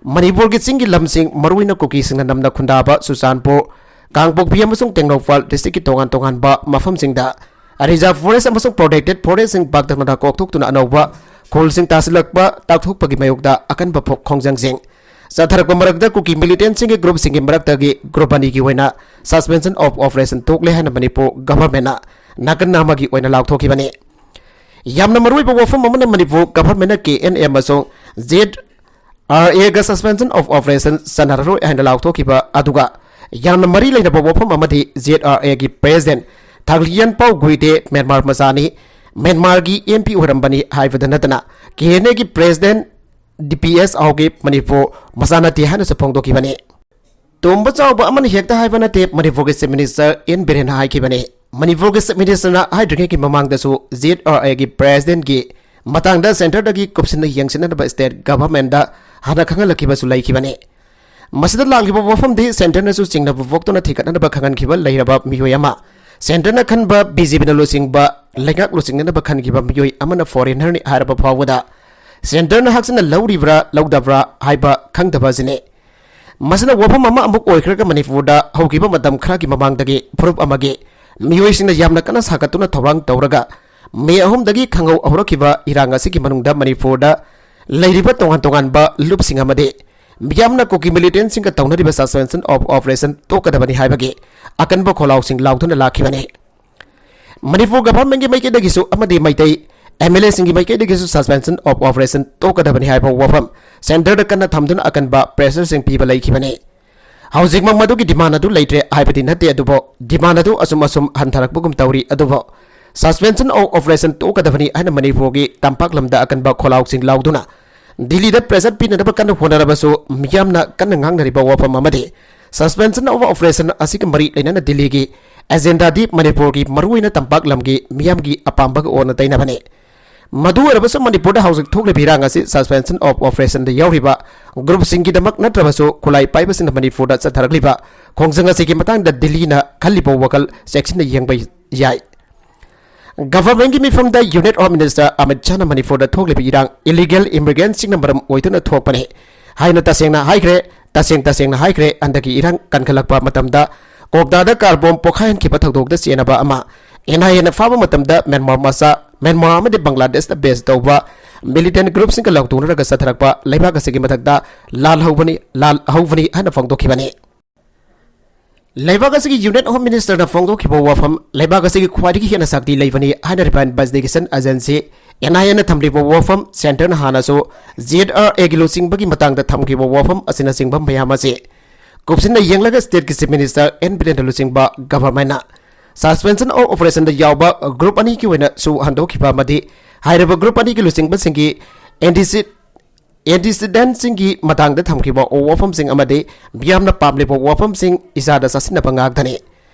ꯃꯅꯤꯄꯨꯔꯒꯤ ꯆꯤꯡꯒꯤ ꯂꯝꯁꯤꯡ, ꯃꯔꯨꯑꯣꯏꯅ ꯀꯨꯀꯤꯁꯤꯡꯅ ꯅꯝꯅ ꯈꯨꯟꯗꯥꯕ ꯆꯨꯔꯆꯥꯟꯄꯨꯔ, ꯀꯥꯡꯄꯣꯛꯄꯤ ꯑꯃꯁꯨꯡ ꯇꯦꯡꯅꯧꯄꯥꯜ ꯗꯤꯁꯇ꯭ꯔꯤꯛꯀꯤ ꯇꯣꯉꯥꯟ ꯇꯣꯉꯥꯟꯕ ꯃꯐꯝꯁꯤꯡꯗ ꯔꯤꯖꯥꯔꯚ ꯐꯣꯔꯦꯁ ꯑꯃꯁꯨꯡ ꯄ꯭ꯔꯣꯇꯦꯛꯇꯦꯗ ꯐꯣꯔꯦꯁꯁꯤꯡ ꯄꯥꯛꯇꯛꯅꯅ ꯀꯣꯛꯊꯣꯛꯇꯨꯅ ꯑꯅꯧꯕ ꯈꯨꯜꯁꯤꯡ ꯇꯥꯁꯤꯜꯂꯛꯄ ꯇꯥꯛꯊꯣꯛꯄꯒꯤ ꯃꯥꯌꯣꯛꯇ ꯑꯀꯟꯕ ꯐꯣ-, ꯈꯣꯡꯖꯪꯁꯤꯡ ꯆꯠꯊꯔꯛꯄ ꯃꯔꯛꯇ ꯀꯨꯀꯤ ꯃꯤꯂꯤꯇꯦꯟꯁꯤꯡꯒꯤ ꯒ꯭ꯔꯨꯞꯁꯤꯡꯒꯤ ꯃꯔꯛꯇꯒꯤ ꯒ꯭ꯔꯨꯞ ꯑꯅꯤꯒꯤ ꯑꯣꯏꯅ ꯁꯁꯄꯦꯟꯁꯟ ꯑꯣꯐ ꯑꯣꯄꯔꯦꯁꯟ ꯊꯣꯛꯂꯦ ꯍꯥꯏꯅ ꯃꯅꯤꯄꯨꯔ ꯒꯚꯔꯟꯃꯦꯟꯠꯅ ꯅꯥꯀꯟ ꯑꯃꯒꯤ ꯑꯣꯏꯅ ꯂꯥꯎꯊꯣꯛꯈꯤꯕꯅꯤ꯫ ꯌꯥꯝꯅ ꯃꯔꯨꯑꯣꯏꯕ ꯋꯥꯐꯝ ꯑꯃꯅ ꯃꯅꯤꯄꯨꯔ ꯒꯚꯔꯟꯃꯦꯟꯠꯅ ꯀꯦ ꯑꯦꯟ ꯑꯦ ꯑꯃꯁꯨꯡ ꯖꯦ ꯑꯥꯔ ꯑꯦꯒ ꯁꯁꯄꯦꯟꯁꯟ ꯑꯣꯐ ꯑꯣꯄꯔꯦꯁꯟ ꯆꯠꯅꯔꯔꯣꯏ ꯍꯥꯏꯅ ꯂꯥꯎꯊꯣꯛꯈꯤꯕ ꯑꯗꯨꯒ ꯌꯥꯝꯅ ꯃꯔꯤ ꯂꯩꯅꯕ ꯋꯥꯐꯝ ꯑꯃꯗꯤ ꯖꯦ ꯑꯥꯔ ꯑꯦꯒꯤ ꯄ꯭ꯔꯦꯁꯤꯗꯦꯟꯠ ꯊꯥꯡꯂꯤꯌꯟꯄꯥꯎ ꯒꯨꯏꯇꯦ ꯃ꯭ꯌꯥꯟꯃꯥꯔ ꯃꯆꯥꯅꯤ, ꯃ꯭ꯌꯥꯟꯃꯥꯔꯒꯤ ꯑꯦꯝ ꯄꯤ ꯑꯣꯏꯔꯝꯕꯅꯤ ꯍꯥꯏꯕꯗ ꯅꯠꯇꯅ ꯀꯦ ꯑꯦꯟ ꯑꯦꯒꯤ ꯄ꯭ꯔꯦꯁꯤꯗꯦꯟꯠ ꯗꯤ ꯄꯤ ꯑꯦꯁ ꯑꯥꯎꯒꯤ ꯃꯅꯤꯄꯨꯔ ꯃꯆꯥ ꯅꯠꯇꯦ ꯍꯥꯏꯅꯁꯨ ꯐꯣꯡꯗꯣꯛꯈꯤꯕꯅꯤ꯫ ꯇꯣꯝꯕ ꯆꯥꯎꯕ ꯑꯃꯅ ꯍꯦꯛꯇ ꯍꯥꯏꯕ ꯅꯠꯇꯦ, ꯃꯅꯤꯄꯨꯔꯒꯤ ꯆꯤꯐ ꯃꯤꯅꯤꯁꯇꯔ ꯑꯦꯟ ꯕꯤꯔꯦꯟꯅ ꯍꯥꯏꯈꯤꯕꯅꯤ꯫ ꯃꯅꯤꯄꯨꯔꯒꯤ Chief Ministerꯅ ꯍꯥꯏꯗ꯭ꯔꯤꯉꯩꯒꯤ ꯃꯃꯥꯡꯗꯁꯨ Z R Aꯒꯤ Presidentꯀꯤ ꯃꯇꯥꯡꯗ Centreꯗꯒꯤ ꯀꯨꯞꯁꯤꯟꯅ ꯌꯦꯡꯁꯤꯟꯅꯅꯕ State Governmentꯇ ꯍꯥꯟꯅ ꯈꯪꯍꯜꯂꯛꯈꯤꯕꯁꯨ ꯂꯩꯈꯤꯕꯅꯤ꯫ ꯃꯁꯤꯗ ꯂꯥꯡꯂꯤꯕ ꯋꯥꯐꯝꯗꯤ Centreꯅꯁꯨ ꯆꯤꯡꯅꯕ ꯄꯣꯛꯇꯨꯅ ꯊꯤꯒꯠꯅꯅꯕ ꯈꯪꯍꯟꯈꯤꯕ ꯂꯩꯔꯕ ꯃꯤꯑꯣꯏ ꯑꯃ, Centreꯅ ꯈꯟꯕ BJPꯅ ꯂꯨꯆꯤꯡꯕ ꯂꯩꯉꯥꯛ ꯂꯨꯆꯤꯡꯅꯅꯕ ꯈꯟꯈꯤꯕ ꯃꯤꯑꯣꯏ ꯑꯃꯅ foreignerꯅꯤ ꯍꯥꯏꯔꯕ ꯐꯥꯎꯕꯗ Centreꯅ ꯍꯛꯆꯤꯟꯅ ꯂꯧꯔꯤꯕ꯭ꯔꯥ ꯂꯧꯗꯕ꯭ꯔꯥ ꯍꯥꯏꯕ ꯈꯪꯗꯕ ꯑꯁꯤꯅꯤ꯫ ꯃꯁꯤꯅ ꯋꯥꯐꯝ ꯑꯃ ꯑꯃꯨꯛ ꯑꯣꯏꯈ꯭ꯔꯒ ꯃꯅꯤꯄꯨꯔꯗ ꯍꯧꯈꯤꯕ ꯃꯇꯝ ꯈꯔꯒꯤ ꯃꯃꯥꯡꯗꯒꯤ ꯐꯨꯔꯨꯞ ꯑꯃꯒꯤ ꯃꯤꯑꯣꯏꯁꯤꯡꯅ ꯌꯥꯝꯅ ꯀꯟꯅ ꯁꯥꯒꯠꯇꯨꯅ ꯊꯧꯔꯥꯡ ꯇꯧꯔꯒ ꯃꯦ ꯑꯍꯨꯝꯗꯒꯤ ꯈꯪꯍꯧ ꯍꯧꯔꯛꯈꯤꯕ ꯏꯔꯥꯡ ꯑꯁꯤꯒꯤ ꯃꯅꯨꯡꯗ ꯃꯅꯤꯄꯨꯔꯗ ꯂꯩꯔꯤꯕ ꯇꯣꯉꯥꯟ ꯇꯣꯉꯥꯟꯕ ꯂꯨꯞꯁꯤꯡ ꯑꯃꯗꯤ ꯃꯤꯌꯥꯝꯅ ꯀꯨꯀꯤ militantꯁꯤꯡꯒ ꯇꯧꯅꯔꯤꯕ Suspension of Operation ꯇꯣꯛꯀꯗꯕꯅꯤ ꯍꯥꯏꯕꯒꯤ ꯑꯀꯟꯕ ꯈꯣꯜꯂꯥꯎꯁꯤꯡ ꯂꯥꯎꯗꯨꯅ ꯂꯥꯛꯈꯤꯕꯅꯤ꯫ ꯃꯅꯤꯄꯨꯔ Governmentꯀꯤ ꯃꯥꯏꯀꯩꯗꯒꯤꯁꯨ ꯑꯃꯗꯤ ꯃꯩꯇꯩ MLAꯁꯤꯡꯒꯤ ꯃꯥꯏꯀꯩꯗꯒꯤꯁꯨ Suspension of Operation ꯇꯣꯛꯀꯗꯕꯅꯤ ꯍꯥꯏꯕ ꯋꯥꯐꯝ Centreꯗ ꯀꯟꯅ ꯊꯝꯗꯨꯅ ꯑꯀꯟꯕ pressureꯁꯤꯡ ꯄꯤꯕ ꯂꯩꯈꯤꯕꯅꯤ꯫ ꯍꯧꯖꯤꯛꯃꯛ ꯃꯗꯨꯒꯤ demand ꯑꯗꯨ ꯂꯩꯇ꯭ꯔꯦ ꯍꯥꯏꯕꯗꯤ ꯅꯠꯇꯦ, ꯑꯗꯨꯕꯨ demand ꯑꯗꯨ ꯑꯁꯨꯝ ꯑꯁꯨꯝ ꯍꯟꯊꯔꯛꯄꯒꯨꯝ ꯇꯧꯔꯤ꯫ ꯑꯗꯨꯕꯨ Suspension of Operation ꯇꯣꯛꯀꯗꯕꯅꯤ ꯍꯥꯏꯅ ꯃꯅꯤꯄꯨꯔꯒꯤ ꯇꯝꯄꯥꯛ ꯂꯝꯗ ꯑꯀꯟꯕ ꯈꯣꯜꯂꯥꯎꯁꯤꯡ ꯂꯥꯎꯗꯨꯅ ꯗꯤꯜꯂꯤꯗ pressure ꯄꯤꯅꯅꯕ ꯀꯟꯅ ꯍꯣꯠꯅꯔꯕꯁꯨ ꯃꯤꯌꯥꯝꯅ ꯀꯟꯅ ꯉꯥꯡꯅꯔꯤꯕ ꯋꯥꯐꯝ ꯑꯃꯗꯤ Suspension of Operation ꯑꯁꯤꯒ ꯃꯔꯤ ꯂꯩꯅꯅ ꯗꯤꯜꯂꯤꯒꯤ agendaꯗꯤ ꯃꯅꯤꯄꯨꯔꯒꯤ ꯃꯔꯨꯑꯣꯏꯅ ꯇꯝꯄꯥꯛ ꯂꯝꯒꯤ ꯃꯤꯌꯥꯝꯒꯤ ꯑꯄꯥꯝꯕꯒ ꯑꯣꯟꯅ ꯇꯩꯅꯕꯅꯤ꯫ ꯃꯗꯨ ꯑꯣꯏꯔꯕꯁꯨ ꯃꯅꯤꯄꯨꯔꯗ ꯍꯧꯖꯤꯛ ꯊꯣꯛꯂꯤꯕ ꯏꯔꯥꯡ ꯑꯁꯤ Suspension of Operationꯗ ꯌꯥꯎꯔꯤꯕ groupꯁꯤꯡꯒꯤꯗꯃꯛ ꯅꯠꯇ꯭ꯔꯕꯁꯨ ꯈꯨꯠꯂꯥꯏ ꯄꯥꯏꯕꯁꯤꯡꯅ ꯃꯅꯤꯄꯨꯔꯗ ꯆꯠꯊꯔꯛꯂꯤꯕ ꯈꯣꯡꯖꯪ ꯑꯁꯤꯒꯤ ꯃꯇꯥꯡꯗ ꯗꯤꯜꯂꯤꯅ ꯈꯜꯂꯤꯕ ꯋꯥꯈꯜ ꯆꯦꯛꯁꯤꯟꯅ ꯌꯦꯡꯕ ꯌꯥꯏ꯫ Governmentꯀꯤ ꯃꯤꯐꯝꯗ Union Home Minister ꯑꯃꯤꯠ ꯁꯥꯍꯅ ꯃꯅꯤꯄꯨꯔꯗ ꯊꯣꯛꯂꯤꯕ ꯏꯔꯥꯡ illegal immigrantꯁꯤꯡꯅ ꯃꯔꯝ ꯑꯣꯏꯗꯨꯅ ꯊꯣꯛꯄꯅꯤ ꯍꯥꯏꯅ ꯇꯁꯦꯡꯅ ꯍꯥꯏꯈ꯭ꯔꯦ꯫ ꯇꯁꯦꯡ ꯇꯁꯦꯡꯅ ꯍꯥꯏꯈ꯭ꯔꯦ, ꯍꯟꯗꯛꯀꯤ ꯏꯔꯥꯡ ꯀꯟꯈꯠꯂꯛꯄ ꯃꯇꯝꯗ ꯀꯣꯛꯇꯥꯗ car bomb ꯄꯣꯈꯥꯏꯍꯟꯈꯤꯕ ꯊꯧꯗꯣꯛꯇ ꯆꯦꯟꯅꯕ ꯑꯃ NIAꯅ ꯐꯥꯕ ꯃꯇꯝꯗ ꯃ꯭ꯌꯥꯟꯃꯥꯔ ꯃꯆꯥ, ꯃ꯭ꯌꯥꯟꯃꯥꯔ ꯑꯃꯗꯤ ꯕꯪꯒ꯭ꯂꯥꯗꯦꯁꯇ base ꯇꯧꯕ militant groupꯁꯤꯡꯒ ꯂꯥꯎꯊꯣꯛꯅꯔꯒ ꯆꯠꯊꯔꯛꯄ ꯂꯩꯕꯥꯛ ꯑꯁꯤꯒꯤ ꯃꯊꯛꯇ ꯂꯥꯜ ꯍꯧꯕꯅꯤ, ꯂꯥꯜ ꯍꯧꯕꯅꯤ ꯍꯥꯏꯅ ꯐꯣꯡꯗꯣꯛꯈꯤꯕꯅꯤ꯫ ꯂꯩꯕꯥꯛ ꯑꯁꯤꯒꯤ Union Home Ministerꯅ ꯐꯣꯡꯗꯣꯛꯈꯤꯕ ꯋꯥꯐꯝ, ꯂꯩꯕꯥꯛ ꯑꯁꯤꯒꯤ ꯈ꯭ꯋꯥꯏꯗꯒꯤ ꯍꯦꯟꯅ ꯁꯛꯇꯤ ꯂꯩꯕꯅꯤ ꯍꯥꯏꯅꯔꯤꯕ investigation agency NIAꯅ ꯊꯝꯂꯤꯕ ꯋꯥꯐꯝ, Centreꯅ ꯍꯥꯟꯅꯁꯨ ZRAꯒꯤ ꯂꯨꯆꯤꯡꯕꯒꯤ ꯃꯇꯥꯡꯗ ꯊꯝꯈꯤꯕ ꯋꯥꯐꯝ ꯑꯁꯤꯅꯆꯤꯡꯕ ꯃꯌꯥꯝ ꯑꯁꯤ ꯀꯨꯞꯁꯤꯟꯅ ꯌꯦꯡꯂꯒ stateꯀꯤ Chief Minister N ꯕꯤꯔꯦꯟꯗ ꯂꯨꯆꯤꯡꯕ governmentꯅ Suspension of Operationꯗ ꯌꯥꯎꯕ group ꯑꯅꯤꯒꯤ ꯑꯣꯏꯅꯁꯨ ꯍꯟꯗꯣꯛꯈꯤꯕ ꯑꯃꯗꯤ ꯍꯥꯏꯔꯤꯕ group ꯑꯅꯤꯒꯤ ꯂꯨꯆꯤꯡꯕꯁꯤꯡꯒꯤ antecedent antecedentꯁꯤꯡꯒꯤ ꯃꯇꯥꯡꯗ ꯊꯝꯈꯤꯕ ꯋꯥꯐꯝꯁꯤꯡ ꯑꯃꯗꯤ ꯃꯤꯌꯥꯝꯅ ꯄꯥꯝꯂꯤꯕ ꯋꯥꯐꯝꯁꯤꯡ ꯏꯆꯥꯗ ꯆꯥꯁꯤꯟꯅꯕ ꯉꯥꯛꯇꯅꯤ꯫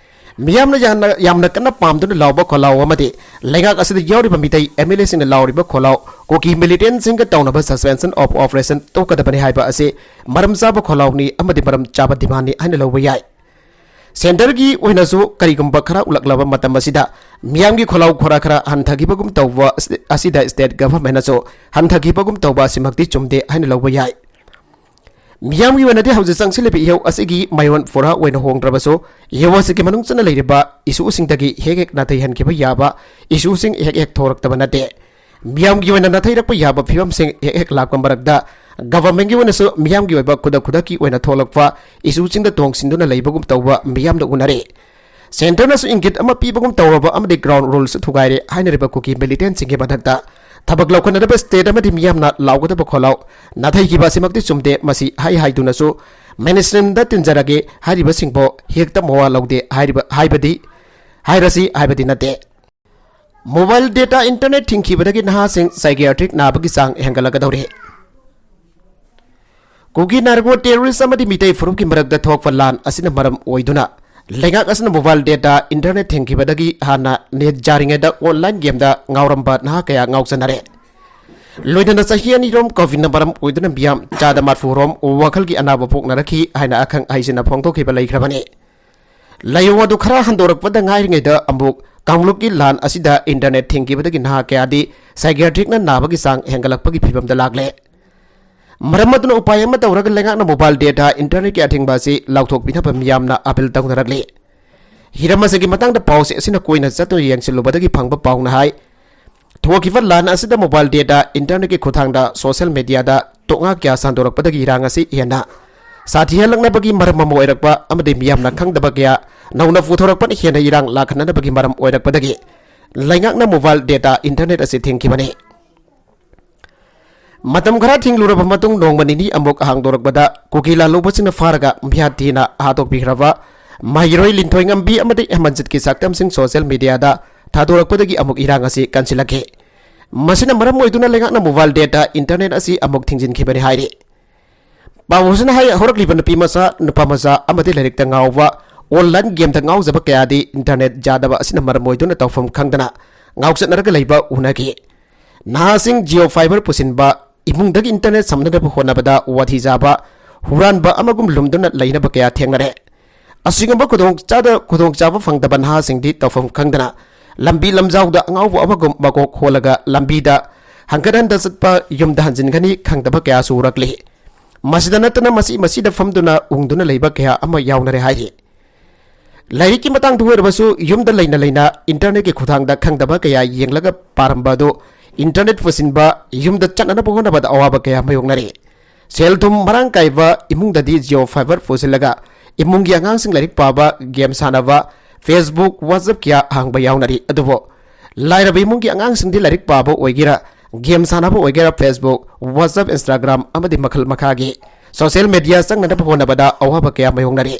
ꯃꯤꯌꯥꯝꯅ ꯌꯥꯝꯅ, ꯌꯥꯝꯅ ꯀꯟꯅ ꯄꯥꯝꯗꯨꯅ ꯂꯥꯎꯕ ꯈꯣꯜꯂꯥꯎ ꯑꯃꯗꯤ ꯂꯩꯉꯥꯛ ꯑꯁꯤꯗ ꯌꯥꯎꯔꯤꯕ ꯃꯤꯇꯩ MLA ꯁꯤꯡꯅ ꯂꯥꯎꯔꯤꯕ ꯈꯣꯜꯂꯥꯎ, ꯀꯨꯀꯤ militant ꯁꯤꯡꯒ ꯇꯧꯅꯕ suspension of operation ꯇꯧꯒꯗꯕꯅꯤ ꯍꯥꯏꯕ ꯑꯁꯤ ꯃꯔꯝ ꯆꯥꯕ ꯈꯣꯜꯂꯥꯎꯅꯤ ꯑꯃꯗꯤ ꯃꯔꯝ ꯆꯥꯕ demand ꯅꯤ ꯍꯥꯏꯅ ꯂꯧꯕ ꯌꯥꯏ꯫ Centre ꯒꯤ ꯑꯣꯏꯅꯁꯨ ꯀꯔꯤꯒꯨꯝꯕ ꯈꯔ ꯎꯠꯂꯛꯂꯕ ꯃꯇꯝ ꯑꯁꯤꯗ ꯃꯤꯌꯥꯝꯒꯤ ꯈꯣꯜꯂꯥꯎ ꯈꯣꯔꯥ ꯈꯔ ꯍꯟꯊꯈꯤꯕꯒꯨꯝ ꯇꯧꯕ ꯑꯁꯤꯗ state government ꯅꯁꯨ ꯍꯟꯊꯈꯤꯕꯒꯨꯝ ꯇꯧꯕ ꯑꯁꯤꯃꯛꯇꯤ ꯆꯨꯝꯗꯦ ꯍꯥꯏꯅ ꯂꯧꯕ ꯌꯥꯏ꯫ ꯃꯤꯌꯥꯝꯒꯤ ꯑꯣꯏꯅꯗꯤ ꯍꯧꯖꯤꯛ ꯆꯪꯁꯤꯜꯂꯤꯕ ꯏꯍꯧ ꯑꯁꯤꯒꯤ ꯃꯌꯣꯟ ꯄꯨꯔꯥ ꯑꯣꯏꯅ ꯍꯣꯡꯗ꯭ꯔꯕꯁꯨ, ꯏꯍꯧ ꯑꯁꯤꯒꯤ ꯃꯅꯨꯡ ꯆꯟꯅ ꯂꯩꯔꯤꯕ issue ꯁꯤꯡꯗꯒꯤ ꯍꯦꯛ ꯍꯦꯛ ꯅꯥꯊꯩꯍꯟꯈꯤꯕ ꯌꯥꯕ issue ꯁꯤꯡ ꯍꯦꯛ ꯍꯦꯛ ꯊꯣꯔꯛꯇꯕ ꯅꯠꯇꯦ꯫ ꯃꯤꯌꯥꯝꯒꯤ ꯑꯣꯏꯅ ꯅꯥꯊꯩꯔꯛꯄ ꯌꯥꯕ ꯐꯤꯕꯝꯁꯤꯡ ꯍꯦꯛ ꯍꯦꯛ ꯂꯥꯛꯄ ꯃꯔꯛꯇ, government ꯀꯤ ꯑꯣꯏꯅꯁꯨ ꯃꯤꯌꯥꯝꯒꯤ ꯑꯣꯏꯕ ꯈꯨꯗꯛ ꯈꯨꯗꯛꯀꯤ ꯑꯣꯏꯅ ꯊꯣꯛꯂꯛꯄ issue ꯁꯤꯡꯗ ꯇꯣꯡꯁꯤꯟꯗꯨꯅ ꯂꯩꯕꯒꯨꯝ ꯇꯧꯕ ꯃꯤꯌꯥꯝꯅ ꯎꯅꯔꯦ꯫ Centre ꯅꯁꯨ ꯏꯪꯒꯤꯠ ꯑꯃ ꯄꯤꯕꯒꯨꯝ ꯇꯧꯔꯕ ꯑꯃꯗꯤ ground rule ꯁꯨ ꯊꯨꯒꯥꯏꯔꯦ ꯍꯥꯏꯅꯔꯤꯕ ꯀꯨꯀꯤ militant ꯁꯤꯡꯒꯤ ꯃꯊꯛꯇ ꯊꯕꯛ ꯂꯧꯈꯠꯅꯗꯕ state ꯑꯃꯗꯤ ꯃꯤꯌꯥꯝꯅ ꯂꯥꯎꯒꯗꯕ ꯈꯣꯜꯂꯥꯎ ꯅꯥꯊꯩꯈꯤꯕ ꯑꯁꯤꯃꯛꯇꯤ ꯆꯨꯝꯗꯦ꯫ ꯃꯁꯤ ꯍꯥꯏ ꯍꯥꯏꯗꯨꯅꯁꯨ mainstream ꯗ ꯇꯤꯟꯖꯔꯒꯦ ꯍꯥꯏꯔꯤꯕꯁꯤꯡꯕꯨ ꯍꯦꯛꯇ ꯃꯋꯥ ꯂꯧꯗꯦ ꯍꯥꯏꯔꯤꯕ, ꯍꯥꯏꯕꯗꯤ, ꯍꯥꯏꯔꯁꯤ ꯍꯥꯏꯕꯗꯤ ꯅꯠꯇꯦ꯫ Mobile data internet ꯊꯤꯡꯈꯤꯕꯗꯒꯤ ꯅꯍꯥꯁꯤꯡ psychiatric ꯅꯥꯕꯒꯤ ꯆꯥꯡ ꯍꯦꯟꯒꯠꯂꯛꯀꯗꯧꯔꯤ꯫ ꯀꯨꯀꯤ narco terrorist ꯑꯃꯗꯤ ꯃꯤꯇꯩ ꯐꯨꯔꯨꯞꯀꯤ ꯃꯔꯛꯇ ꯊꯣꯛꯄ ꯂꯥꯟ ꯑꯁꯤꯅ ꯃꯔꯝ ꯑꯣꯏꯗꯨꯅ ꯂꯩꯉꯥꯛ ꯑꯁꯤꯅ mobile data internet ꯊꯤꯡꯈꯤꯕꯗꯒꯤ ꯍꯥꯟꯅ net ꯌꯥꯔꯤꯉꯩꯗ online game ꯗ ꯉꯥꯎꯔꯝꯕ ꯅꯍꯥ ꯀꯌꯥ ꯉꯥꯎꯆꯠꯅꯔꯦ꯫ ꯂꯣꯏꯅꯅ ꯆꯍꯤ ꯑꯅꯤꯔꯣꯝ COVID ꯅ ꯃꯔꯝ ꯑꯣꯏꯗꯨꯅ ꯃꯤꯌꯥꯝ ꯆꯥꯗ ꯃꯔꯐꯨꯔꯣꯝ ꯋꯥꯈꯜꯒꯤ ꯑꯅꯥꯕ ꯄꯣꯛꯅꯔꯛꯈꯤ ꯍꯥꯏꯅ ꯑꯈꯪ ꯑꯍꯩꯁꯤꯡꯅ ꯐꯣꯡꯗꯣꯛꯈꯤꯕ ꯂꯩꯈ꯭ꯔꯕꯅꯤ꯫ ꯂꯥꯏꯑꯣꯡ ꯑꯗꯨ ꯈꯔ ꯍꯟꯗꯣꯔꯛꯄꯗ ꯉꯥꯏꯔꯤꯉꯩꯗ ꯑꯃꯨꯛ ꯀꯥꯡꯂꯨꯞꯀꯤ ꯂꯥꯟ ꯑꯁꯤꯗ internet ꯊꯤꯡꯈꯤꯕꯗꯒꯤ ꯅꯍꯥ ꯀꯌꯥꯗꯤ psychiatric ꯅ ꯅꯥꯕꯒꯤ ꯆꯥꯡ ꯍꯦꯟꯒꯠꯂꯛꯄꯒꯤ ꯐꯤꯕꯝꯗ ꯂꯥꯛꯂꯦ꯫ ꯃꯔꯝ ꯑꯗꯨꯅ ꯎꯄꯥꯏ ꯑꯃ ꯇꯧꯔꯒ ꯂꯩꯉꯥꯛꯅ mobile data internet ꯀꯤ ꯑꯊꯤꯡꯕ ꯑꯁꯤ ꯂꯥꯎꯊꯣꯛꯄꯤꯅꯕ ꯃꯤꯌꯥꯝꯅ appeal ꯇꯧꯅꯔꯛꯂꯤ꯫ ꯍꯤꯔꯝ ꯑꯁꯤꯒꯤ ꯃꯇꯥꯡꯗ ꯄꯥꯎꯆꯦ ꯑꯁꯤꯅ ꯀꯣꯏꯅ ꯆꯠꯇꯨꯅ ꯌꯦꯡꯁꯤꯜꯂꯨꯕꯗꯒꯤ ꯐꯪꯕ ꯄꯥꯎꯅ ꯍꯥꯏ, ꯊꯣꯛꯈꯤꯕ ꯂꯥꯟ ꯑꯁꯤꯗ mobile data internet ꯀꯤ ꯈꯨꯠꯊꯥꯡꯗ social media ꯗ ꯇꯣꯛꯉꯥ ꯀꯌꯥ ꯁꯟꯗꯣꯔꯛꯄꯗꯒꯤ ꯏꯔꯥꯡ ꯑꯁꯤ ꯍꯦꯟꯅ ꯁꯥꯊꯤꯍꯜꯂꯛꯅꯕꯒꯤ ꯃꯔꯝ ꯑꯃ ꯑꯣꯏꯔꯛꯄ ꯑꯃꯗꯤ ꯃꯤꯌꯥꯝꯅ ꯈꯪꯗꯕ ꯀꯌꯥ ꯅꯧꯅ ꯄꯨꯊꯣꯔꯛꯄꯅ ꯍꯦꯟꯅ ꯏꯔꯥꯡ ꯂꯥꯛꯍꯟꯅꯅꯕꯒꯤ ꯃꯔꯝ ꯑꯣꯏꯔꯛꯄꯗꯒꯤ ꯂꯩꯉꯥꯛꯅ mobile data internet ꯑꯁꯤ ꯊꯤꯡꯈꯤꯕꯅꯤ꯫ ꯃꯇꯝ ꯈꯔ ꯊꯤꯡꯂꯨꯔꯕ ꯃꯇꯨꯡ ꯅꯣꯡꯃ ꯅꯤꯅꯤ ꯑꯃꯨꯛ ꯍꯥꯡꯗꯣꯔꯛꯄꯗ ꯀꯨꯀꯤ ꯂꯥꯜꯂꯨꯕꯁꯤꯡꯅ ꯐꯥꯔꯒ ꯃꯤꯍꯥꯠ ꯊꯤꯅ ꯍꯥꯠꯇꯣꯛꯄꯤꯈ꯭ꯔꯕ ꯃꯍꯩꯔꯣꯏ ꯂꯤꯟꯊꯣꯏꯉꯝꯕꯤ ꯑꯃꯗꯤ ꯍꯦꯃꯟꯖꯤꯠꯀꯤ ꯁꯛꯇꯝꯁꯤꯡ social media ꯗ ꯊꯥꯗꯣꯔꯛꯄꯗꯒꯤ ꯑꯃꯨꯛ ꯏꯔꯥꯡ ꯑꯁꯤ ꯀꯟꯁꯤꯜꯂꯛꯈꯤ꯫ ꯃꯁꯤꯅ ꯃꯔꯝ ꯑꯣꯏꯗꯨꯅ ꯂꯩꯉꯥꯛꯅ mobile data internet ꯑꯁꯤ ꯑꯃꯨꯛ ꯊꯤꯡꯖꯤꯟꯈꯤꯕꯅꯤ ꯍꯥꯏꯔꯤ꯫ ꯄꯥꯎ ꯑꯁꯤꯅ ꯍꯥꯏ, ꯍꯧꯔꯛꯂꯤꯕ ꯅꯨꯄꯤ ꯃꯆꯥ, ꯅꯨꯄꯥ ꯃꯆꯥ ꯑꯃꯗꯤ ꯂꯥꯏꯔꯤꯛꯇ ꯉꯥꯎꯕ ꯑꯣꯟꯂꯥꯏꯟ ꯒꯦꯝꯗ ꯉꯥꯎꯖꯕ ꯀꯌꯥꯗꯤ ꯏꯟꯇꯔꯅꯦꯠ ꯌꯥꯗꯕ ꯑꯁꯤꯅ ꯃꯔꯝ ꯑꯣꯏꯗꯨꯅ ꯇꯧꯐꯝ ꯈꯪꯗꯅ ꯉꯥꯎꯆꯠꯅꯔꯒ ꯂꯩꯕ ꯎꯅꯈꯤ꯫ ꯅꯍꯥꯁꯤꯡ ꯖꯤꯑꯣ ꯐꯥꯏꯕꯔ ꯄꯨꯁꯤꯟꯕ, ꯏꯃꯨꯡꯗꯒꯤ ꯏꯟꯇꯔꯅꯦꯠ ꯁꯝꯅꯅꯕ ꯍꯣꯠꯅꯕꯗ ꯋꯥꯊꯤ ꯆꯥꯕ, ꯍꯨꯔꯥꯟꯕ ꯑꯃꯒꯨꯝ ꯂꯨꯝꯗꯨꯅ ꯂꯩꯅꯕ ꯀꯌꯥ ꯊꯦꯡꯅꯔꯦ꯫ ꯑꯁꯤꯒꯨꯝꯕ ꯈꯨꯗꯣꯡꯆꯥꯗ-, ꯈꯨꯗꯣꯡꯆꯥꯕ ꯐꯪꯗꯕ ꯅꯍꯥꯁꯤꯡꯗꯤ ꯇꯧꯐꯝ ꯈꯪꯗꯅ ꯂꯝꯕꯤ ꯂꯝꯖꯥꯎꯗ ꯑꯉꯥꯎꯕ ꯑꯃꯒꯨꯝ ꯃꯀꯣꯛ ꯍꯣꯜꯂꯒ ꯂꯝꯕꯤꯗ ꯍꯟꯒꯠ ꯍꯟꯗ ꯆꯠꯄ, ꯌꯨꯝꯗ ꯍꯟꯖꯤꯟꯒꯅꯤ ꯈꯪꯗꯕ ꯀꯌꯥꯁꯨ ꯎꯔꯛꯂꯤ꯫ ꯃꯁꯤꯗ ꯅꯠꯇꯅ ꯃꯁꯤ ꯃꯁꯤꯗ ꯐꯝꯗꯨꯅ ꯎꯪꯗꯨꯅ ꯂꯩꯕ ꯀꯌꯥ ꯑꯃ ꯌꯥꯎꯅꯔꯦ ꯍꯥꯏꯔꯤ꯫ ꯂꯥꯏꯔꯤꯛꯀꯤ ꯃꯇꯥꯡꯗ ꯑꯣꯏꯔꯕꯁꯨ ꯌꯨꯝꯗ ꯂꯩꯅ ꯂꯩꯅ ꯏꯟꯇꯔꯅꯦꯠꯀꯤ ꯈꯨꯠꯊꯥꯡꯗ ꯈꯪꯗꯕ ꯀꯌꯥ ꯌꯦꯡꯂꯒ ꯄꯥꯔꯝꯕ ꯑꯗꯨ ꯏꯟꯇꯔꯅꯦꯠ ꯄꯨꯁꯤꯟꯕ, ꯌꯨꯝꯗ ꯆꯠꯅꯅꯕ ꯍꯣꯠꯅꯕꯗ ꯑꯋꯥꯕ ꯀꯌꯥ ꯃꯥꯌꯣꯛꯅꯔꯤ꯫ ꯁꯦꯜ ꯊꯨꯝ ꯃꯔꯥꯡ ꯀꯥꯏꯕ ꯏꯃꯨꯡꯗꯗꯤ ꯖꯤꯑꯣ ꯐꯥꯏꯕꯔ ꯄꯨꯁꯤꯜꯂꯒ ꯏꯃꯨꯡꯒꯤ ꯑꯉꯥꯡꯁꯤꯡ ꯂꯥꯏꯔꯤꯛ ꯄꯥꯕ, ꯒꯦꯝ ꯁꯥꯟꯅꯕ, ꯐꯦꯁꯕꯨꯛ, ꯋꯥꯆꯞ ꯀꯌꯥ ꯍꯥꯡꯕ ꯌꯥꯎꯅꯔꯤ꯫ ꯑꯗꯨꯕꯨ ꯂꯥꯏꯔꯕ ꯏꯃꯨꯡꯒꯤ ꯑꯉꯥꯡꯁꯤꯡꯗꯤ ꯂꯥꯏꯔꯤꯛ ꯄꯥꯕ ꯑꯣꯏꯒꯦꯔꯥ, ꯒꯦꯝ ꯁꯥꯟꯅꯕ ꯑꯣꯏꯒꯦꯔꯥ, ꯐꯦꯁꯕꯨꯛ, ꯋꯥꯆꯞ, ꯏꯟꯁꯇꯥꯒ꯭ꯔꯥꯝ ꯑꯃꯗꯤ ꯃꯈꯜ ꯃꯈꯥꯒꯤ ꯁꯣꯁꯤꯌꯦꯜ ꯃꯦꯗꯤꯌꯥ ꯆꯪꯅꯅꯕ ꯍꯣꯠꯅꯕꯗ ꯑꯋꯥꯕ ꯀꯌꯥ ꯃꯥꯌꯣꯛꯅꯔꯤ꯫